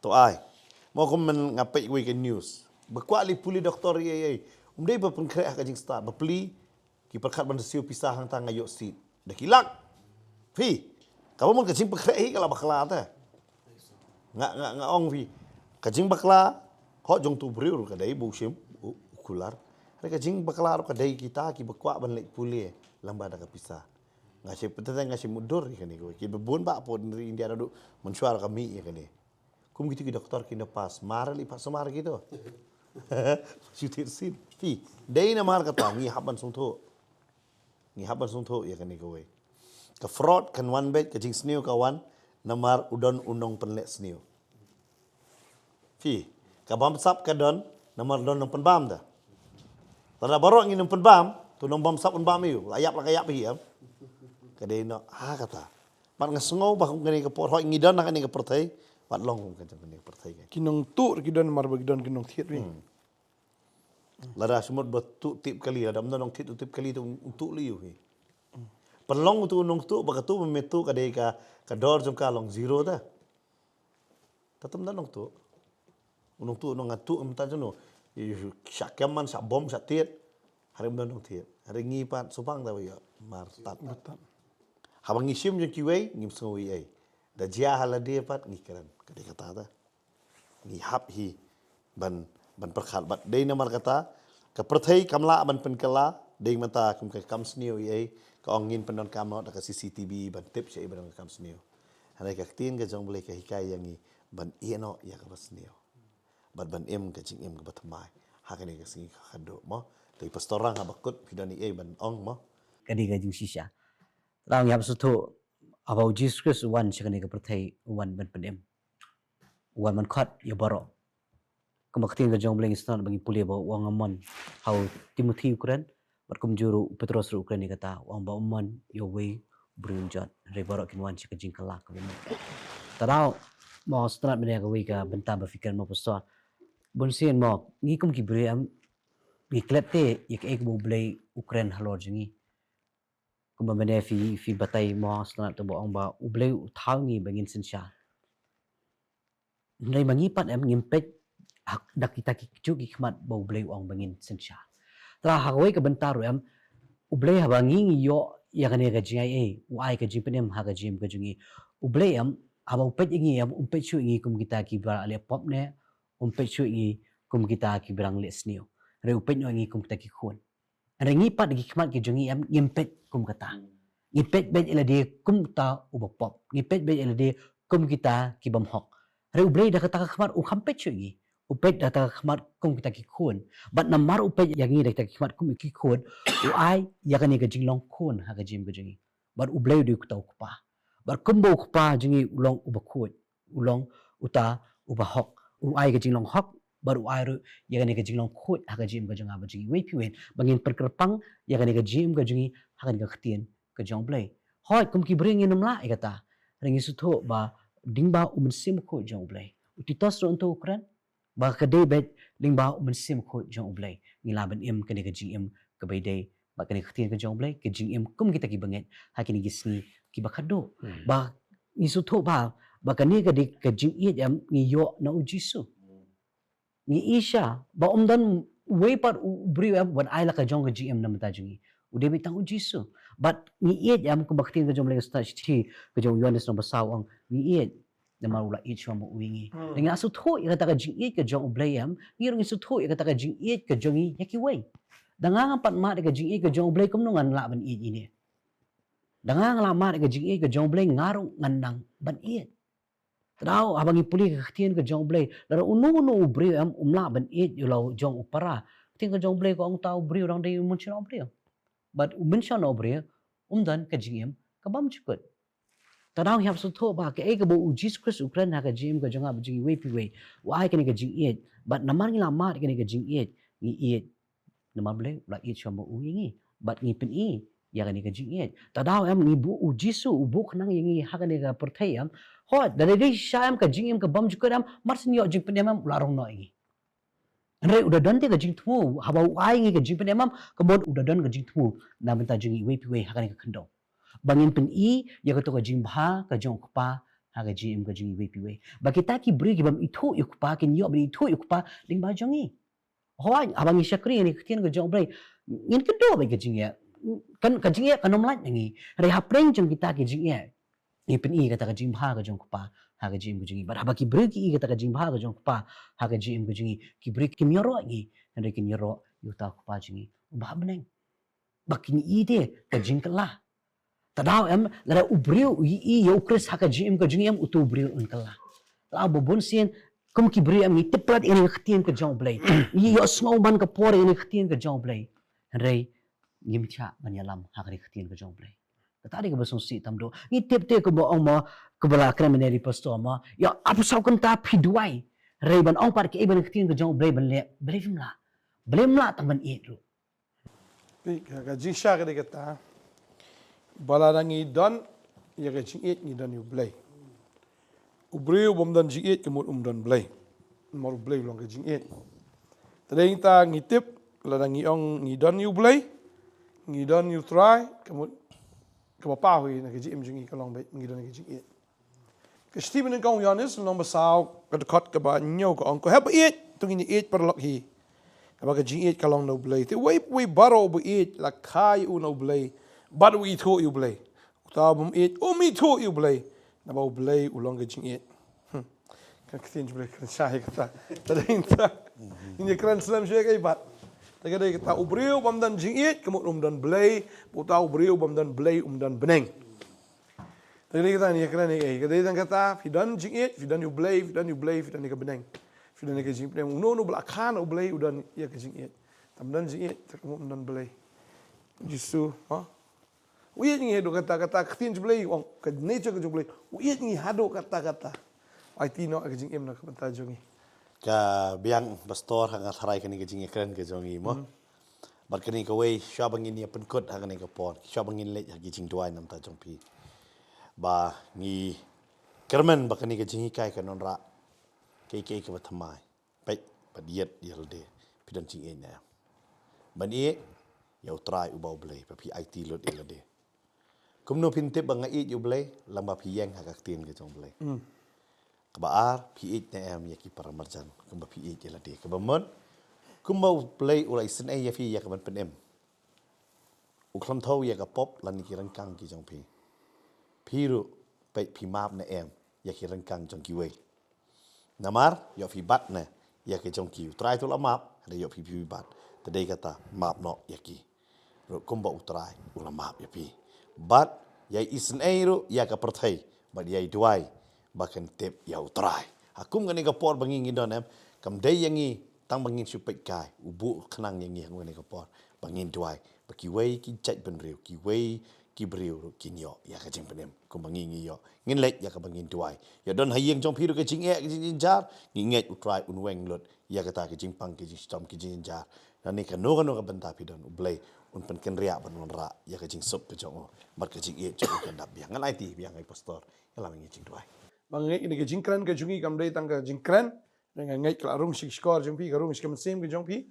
To ai. Mo kum men nga peit wei ka news. Ba kwah leit pule doktor ei ei. Um dei ba pynkhreh ha ka jingstad, ba plie. Ki pyrkhat ban siew pisa hangta, nga ïoh seat da ki lak. Phi, kaba mon ka jingbakla hi ka la bakla te. Nga, nga, nga ong phi, ka jingbakla, hok jong utu u briew ruh ka dei ba u shim u, u kular. Hynrei ka jingbakla ruh ka dei kita kiba kwah ban leit pule lyngba da ka pisa. Nga shim, pynthei nga shim mutdur ïa kane kawei. Kiba bun bah hapoh India naduh mynshuwa ruh ka mih ïa kane. Kum kito ki doktor ki na pass, mar lei pat sumar kito. Shu thied sien. Phi, dei namar kata ngi hap ban sngewthuh. Ngi hap ban sngewthuh ïa kane kawei. Ka fraud kan wan beit, ka jingsniew ka wan namar u don u nongpynleh sniew. Phi, ka bamsap ka don namar don nongpynbam da. Lada baroh ngi nongpynbam, to nongbamsap un bam ïa u. La ïap la ka ïap hi em. Ka dei noh ha kata. Bad nga sngew ba kum kane ka por hooid ngi don ha kane ka pyrthei, bad long kum kane ka pyrthei. Ki nongtuh ki don namar ba ki don ki nongthied ri. Hmm. Lada shu mut ba tuh tip kali, lada ym don nongthied tuh tip kali, to un tuh lei u hi. Pynlong utu u nongtuh ba katu ba me tuh ka dei ka, ka dor jong ka long zero da. Te ym don nongtuh. U nongtuh u ong nga tuh mynta jong no. Shah kem man, shah bom, shah tied. Hynrei ym don nongthied. Hynrei ngi pat shu bang da ba ïoh mar tad. Haba ngi shim jong kiwei ngim sngew ei ei. Da jia ha lade pat ngi kren. Ka dei kata da. Ngi hap hi ban, ban pyrkhat bad dei namar kata ka pyrthei kam lah ban pynkylla. Dei mynta kum ka kam sniew ei ei, ka ong ngin pyndonkam noh da ka C C T V ban tip shaei ba don ka kam sniew. Hynrei ka ktien ka jong U Blei ka hikai ïa ngi ban ïeh noh ïa kaba sniew bad ban im ka jingim kaba thymmai ha kane ka sngi ka khadduh mo. Te Pastor Rang, haba kut phi don ei ei ban ong mo? Ka dei ka jingshisha. Tang ngi hap sngewthuh haba U Jisu Khrist u wan sha kane ka pyrthei, u wan ban pynim. U wan ban khot ïa baroh. Kumba ka ktien ka jong U Blei ngi sngewthuh ba ngi pule ba u ong, nga mon. Ha u Timothi u kren, bad kumjuh ruh u Petros ruh u kren ïa kata, u ong ba um mon ïa uwei u briew u jot. Hynrei baroh kin wan sha ka jingkylla kaba mut. Te dei mo sngewthuh mynne kawei ka bynta ba phi kren mo Pastor. Bunsien mo ngi kum ki briew em, ngi klet te ïa kaei kaba U Blei u kren halor jong ngi. Kumba mynne phi, phi batai mo, sngewtynnat, to ba ong ba U Blei u thaw ngi ba ngin synshar. Hynrei ma ngi pat em ngim peit ha, da kita ki juh ki khmat ba U Blei u ong ba ngin synshar. Te ha kawei ka bynta ruh em, U Blei haba ngi, ngi ïoh ïa kane ka jingaiei, u ai ka jingpynim ha ka jingim ka jong ngi. U Blei em, haba u peit ïa ngi em, um peit shuh ïa ngi kum kita kiba la leh pop ne, um peit shuh ïa ngi kum kita kiba dang leh sniew. Hynrei u peit noh ïa ngi kum kita ki khun. Hynrei ngi pat da ki khmat ki jong ngi em, ngim peit kum kata. Ngi peit beit ïa lade kum uta uba pop. Ngi peit beit ïa lade kum kita ki bym hok. Hynrei U Blei da kata ka khmat u kham peit shuh ïa ngi. U peit da kata ka khmat kum kita ki khun. Bad namar u peit ïa ngi da kita ki khmat kum ki khun, u ai ïa kane ka jinglong khun ha ka jingim ka jong ngi. Bad U Blei u dei uta u kpa. Bad kumba u kpa jong ngi u long uba khuid, u long uta uba hok. U ai ka jinglong hok, bad u ai ruh ïa kane ka jinglong khuid ha ka jingim ka jong nga bad jong ngi. Wei pa wei, ba ngin pynkyrpang ïa kane ka jingim ka jong ngi ha kane ka ktien ka jong U Blei. Hooid, kum ki briew ngin ym lah ïa kata. Hynrei ngi sngewthuh ba lyngba U Mynsiem Bakhuid jong U Blei. U Titus ruh hangto u kren ba ka dei beit lyngba U Mynsiem Bakhuid jong U Blei ngi lah ban im kane ka jingim kaba ïadei bad kane ka ktien ka jong U Blei, ka jingim kum kita kiba ngeit ha kine ki sngi kiba khadduh. Hmm. Ba ngi sngewthuh ba, ba kane ka dei ka jingïeit em ngi ïoh na U Jisu. Ngi ïeit shisha ba ym don uwei pat u briew em ban ai la ka jong ka jingim na bynta jong ngi. U dei beit tang U Jisu. Bad ngi ïeit em, kumba ka ktien ka jong U Blei ka sngewthuh shithi ka jong u Ïoannis lynnong ba saw u ong, ngi ïeit namar u la ïeit shuwa ma u ïa ngi. Hmm. Ngi la sngewthuh ïa kata ka jingïeit ka jong U Blei em, ngi ruh ngi sngewthuh ïa kata ka jingïeit ka jong ngi ïa kiwei. Da nga ngam pat mad ïa ka jingïeit ka jong U Blei, kumno ngan lah ban ïeit ïa ine? Da nga ngam lah mad ïa ka jingïeit ka jong U Blei, nga ruh ngan nang ban ïeit. Te dei haba ngi pule ka ktien ka jong U Blei, lada uno uno u briew em um lah ban ïeit ïa la u jong u para, ka ktien ka jong U Blei ka ong uta u briew u dang dei u mynsiem u briew. Bad u mynsiem u briew um don ka jingim ka bymjukut. Te dei ngi hap sngewthuh ba kaei kaba U Jisu Khrist u kren ha ka jingim ka jong nga bad jong ngi wei pa wei, u ai kane ka jingïeit. Bad namar ngi la mad ïa kane ka jingïeit, ngi ïeit namar U Blei u la ïeit shuwa ma u ïa ngi. Bad ngi pyni ïa kane ka jingïeit. Te dei em, ngi buh U Jisu, u buh khnang ïa ngi ha kane ka pyrthei em. Hooid, da dei dei shisha em ka jingim ka bymjukut em, mar shu ïoh jingpynim em, u la rung noh ïa ngi. Hynrei u da don te ka jingthmu, haba u ai ngi ka jingpynim em, ka mut u da don ka jingthmu na bynta jong ngi wei pa wei ha kane ka khyndew. Ba ngin pyni ïa kato ka jingbha ka jong u Kpa ha ka jingim ka jong ngi wei pa wei. Ba kita ki briew ki bym ithuh ïa u Kpa kin ïoh ban ithuh ïa u Kpa lyngba jong ngi. Hooid, haba ngi shakri ïa kane ka ktien ka jong U Blei, ngin kynduh beit ka jingeh. Kan, ka jingeh kan ym lait na ngi. Hynrei hapdeng jong kita ki jingeh, ngi pyni kata ka jingbha ka jong u Kpa ha ka jingim ka jong ngi. Bad haba ki briew ki i kata ka jingbha ka jong u Kpa ha ka jingim ka jong ngi, ki briew kim ïaroh ïa ngi, hynrei kin ïaroh ïa uta u Kpa jong ngi uba ha bneng. Ba kin i te ka jingkylla. Te dei em, lada u briew u i ïa u Khrist ha ka jingim ka jong ngi em, uto u briew un kylla. Te dei ba bun sien kum ki briew em ngi tip palat ïa kane ka ktien ka jong U Blei. Ngi ïohsngew man ka por ïa kane ka ktien ka jong U Blei. Hynrei ngim shah ban ïalam ha kane ka ktien ka jong U Blei. Kata dei kaba sngewsih tam dei. Ngi tip te kumba ong mo, kaba la kren mynne da i pastor mo, ïa, arphew saw kynta phi duwai. Hynrei ban ong pat kaei ba kane ka ktien ka jong U Blei ban leh, balei phim lah? Balei phim lah tang ban ïeit ruh? Phi, ka, ka jingshisha ka dei kata. Ba lada ngi don ïa ka jingïeit, ngi don ïa U Blei. U briew bym don jingïeit ka mut um don Blei. Namar U Blei u long ka jingïeit. Te dei ngi ta ngi tip, lada ngi ong ngi don ïa U Blei, ngi don ïa U Trai, ka mut kaba paw hi na ka jingim jong ngi ka long ba ngi don ïa ka jingïeit. Ka shithi mynnyngkong u Ïoannis lynnong ba saw, ka dkhot kaba hynñiew ka ong, ko hep ba ïeit, to ngin ïa ïeit paralok hi. Kaba ka jingïeit ka long na U Blei. Te uwei pa uwei baroh uba ïeit la kha ïa u na U Blei bad u ithuh ïa U Blei. Uta u bym ïeit um ithuh ïa U Blei, naba U Blei u long ka jingïeit. Hmm. Ka ktien jong U Blei kren shai kata. Te dei ngi ta, ngin ïa kren slem shuwa kaei pat. Te ka dei kata, u briew bym don jingïeit ka mut um don Blei. Uta u briew bym don Blei um don bneng. Te ka dei kata, ngi ïa kren ïa kaei? Ka dei tang kata, phi don jingïeit, phi don ïa U Blei, phi don ïa U Blei, phi don ïa ka bneng. Phi don ïa ka jingpynim. Uno uno ba la kha na U Blei u don ïa ka jingïeit. Te ym don jingïeit, te ka mut ym don Blei. Jisu, ha? U ïeit ngi haduh katta katta, ka ktien jong U Blei, ong, ka nature ka jong U Blei. U ïeit ngi haduh katta katta. Aiti noh ka jingim na ka bynta jong ngi. Ka biang pastor ha nga tharai kane ka jingïakren ka jong ngi mo. Hmm. Bad kane kawei, shuwa ba ngin ïa pynkut ha kane ka por, shuwa ba ngin leit ha ki jingduwai na ka bynta jong phi, ba ngi kyrmen ba kane ka jinghikai kan wanrah kaei kaei kaba thymmai. Peit, bad ïeit ïa lade, phi don jingïeit ne em? Ban ïeit ïa U Trai uba U Blei, ba phi aiti lut ïa lade. Kumno phin tip ba nga ïeit ïa U Blei? Lada phi ïeng ha ka ktien ka jong U Blei. Kaba ar, phi ïeit ne em ïa ki paramarjan kumba phi ïeit ïa lade? Kaba mut, kumba U Blei u la isynei ïa phi ïa ka ban pynim, u khlem thew ïa ka pop lane ki ryngkang ki jong phi, phi ruh peit phi map ne em ïa ki ryngkang jong kiwei. Namar ïoh phi bat ne ïa ki jong ki, U Trai te u la map, hynrei ïoh phi phi bat. Te dei kata, map noh ïa ki ruh kumba U Trai u la map ïa phi. Bad ïai isynei ruh ïa ka pyrthei, bad ïai duwai ba kan tip ïa U Trai. Ha kum kane ka por ba ngi ngi don, em, kam dei ïa ngi tang ba ngin shu peit kai, u buh khnang ïa ngi ha kum kane ka por ba ngin duwai ba kiwei ki jaitbynriew, kiwei ki briew ruh kin ïoh ïa ka jingpynim kumba ngi ngi ïoh. Ngin leit ïa kaba ngin duwai. Ïa don ha ïing jong phi ruh ka jingeh, ka jingjynjar, ngi ngeit U Trai un weng lut ïa kata ka jingpang, ka jingshitom, ka jingjynjar. Lane kano kano ka bynta phi don, U Blei un pynkynriah bad un wanrah ïa ka jingsuk ka jong u bad ka jingïeit jong u kan dap biang. Ngan aiti biang ïa i pastor ïalam ïa ka jingduwai. Ba nga ngeit ïa ka jingkren ka jong ngi kam dei tang ka jingkren, nga ngeit ka la rung sha ki shkor jong phi, ka rung sha ka mynsiem ka jong phi.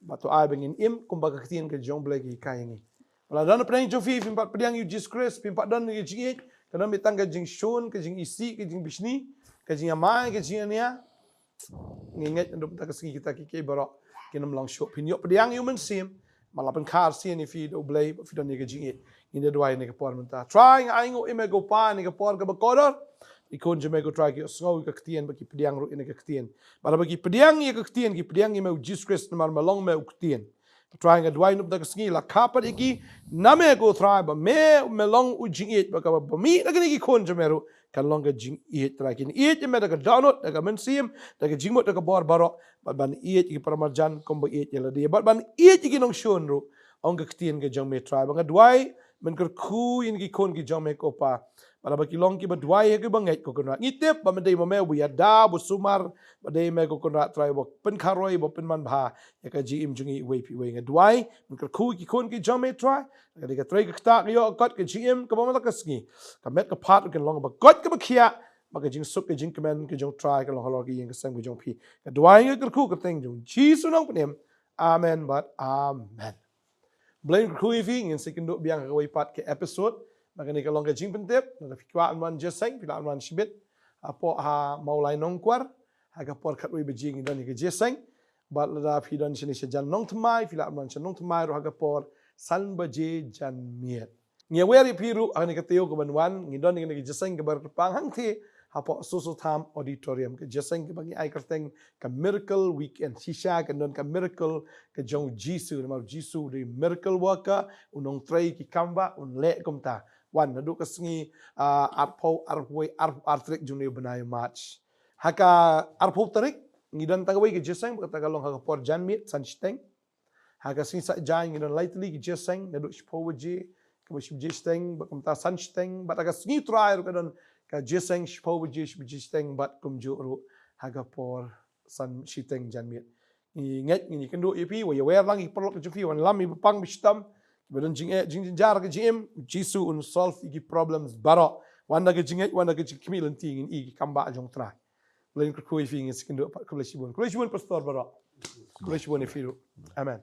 Ba to ai ba ngin im kumba ka ktien ka jong U Blei ka hikai ïa ngi. Ba la don hapdeng jong phi, phim pat pdiang ïa U Jisu Khrist, phim pat don ka jingïeit, ka don tang ka jingshun, ka jingisih, ka jingbishni, ka jingïamai, ka jingïania. Ngi ngeit naduh mynta ka sngi kita kiei kiei baroh kin ym long shuh. Phin ïoh pdiang ïa U Mynsiem, ba la pynkhar sien ïa phi da U Blei ba phi don ïa ka jingïeit. Ngin da duwai ïa kane ka por mynta. Trai, nga ainguh ïa me ko Pa ïa kane ka por kaba kordor. Ki khun jong me ko Trai ki ïohsngew ïa ka ktien bad ki pdiang ruh ïa kane ka ktien. Bad haba ki pdiang ïa ka ktien, ki pdiang ïa me U Jisu Khrist namar me long me U Ktien. Trai, nga duwai naduh mynta ka sngi, la kha pat ïa ki na me ko Trai, ba me, me long U Jingïeit, ba kaba mih na kine ki khun jong me ruh kan long ka jingïeit, Trai, kin ïeit ïa me da ka dohnud, da ka mynsiem, da ka jingmut, da ka bor baroh, bad ban ïeit ïa ki paramarjan kumba ïeit ïa lade, bad ban ïeit ïa ki nongshun ruh. Ong ka ktien ka jong me Trai, ba nga duwai, men kyrkhu ïa ki khun ki jong me ko Pa. Bad haba ki long kiba duwai ha kiba ngeit ko Kynrad, ngi tip ba men dei ma me uba ïada, uba sumar, ba dei me ko Kynrad Trai uba pynkharoi, uba pynmanbha ïa ka jingim jong ngi uwei pa uwei. Nga duwai, men kyrkhu ïa ki khun ki jong me Trai. Ka dei ka trei ka ktah, ka ïoh ka kot, ka jingim kaba man la ka sngi. Ka met ka phad ruh kan long kaba koit kaba khiah, ba ka jingsuk ka jingkmen ka jong Trai kan long halor ka ïing ka sem ka jong phi. Nga duwai, nga kyrkhu ha ka kyrteng jong U Jisu Nongpynim. Amen bad amen. Blei un kyrkhu ïa phi, ngin sa ïakynduh biang ha kawei pat ka episode na kane ka Long Ka Jingpyntip. Lada phi kwah ban wan jingïaseng, phi lah ban wan shibit hapoh ha Mawlai Nongkwar ha ka por khatwei baje, ngi don ïa ka jingïaseng. Bad lada phi don shane shajan Nongthymmai, phi lah ban wan sha Nongthymmai ruh ha ka por san baje janmiet. Ngi ïawer ïa phi ruh ha kane ka taïew kaban wan, ngi don ïa kane ka jingïaseng kaba kyrpang hangtei hapoh Soso Tham Auditorium. Ka jingïaseng kaba ngi ai kyrteng ka Miracle Weekend. Shisha kan don ka miracle ka jong U Jisu, namar U Jisu u dei miracle worker, u nongtrei ki kam ba, un leh kumta. Wan naduh ka sngi, ah, arphew, arphew wei, arphew ar tarik jong une u bnai March. Ha ka arphew tarik ngi don tang kawei ka jingïaseng, ba kata ka long ha ka por janmiet, san shiteng. Ha ka sngi Saitjaiñ ngi don lai tylli ki jingïaseng, naduh shiphew baje, kaba shi baje shiteng, bad kumta san shiteng, bad ha ka sngi U Trai ruh ka don ka jingïaseng shiphew baje, shi baje shiteng, bad kumjuh ruh ha ka por san shiteng janmiet. Ngi ngeit, ngin ïakynduh ïa phi, wat ïawer lang ïa ki paralok jong phi, wan lam ïa ba pang ba shitom, ba don jingeh, jingjynjar ha ka jingim, U Jisu un solve ïa ki problems baroh. Wan da ka jingngeit, wan da ka jingkhmih lynti, ngin ïohi ïa ki kam ba jong U Trai. Blei un kyrkhu ïa phi, ngin sa ïakynduh pat, khublei shibun. Khublei shibun pastor baroh. Khublei shibun ïa phi ruh. Amen.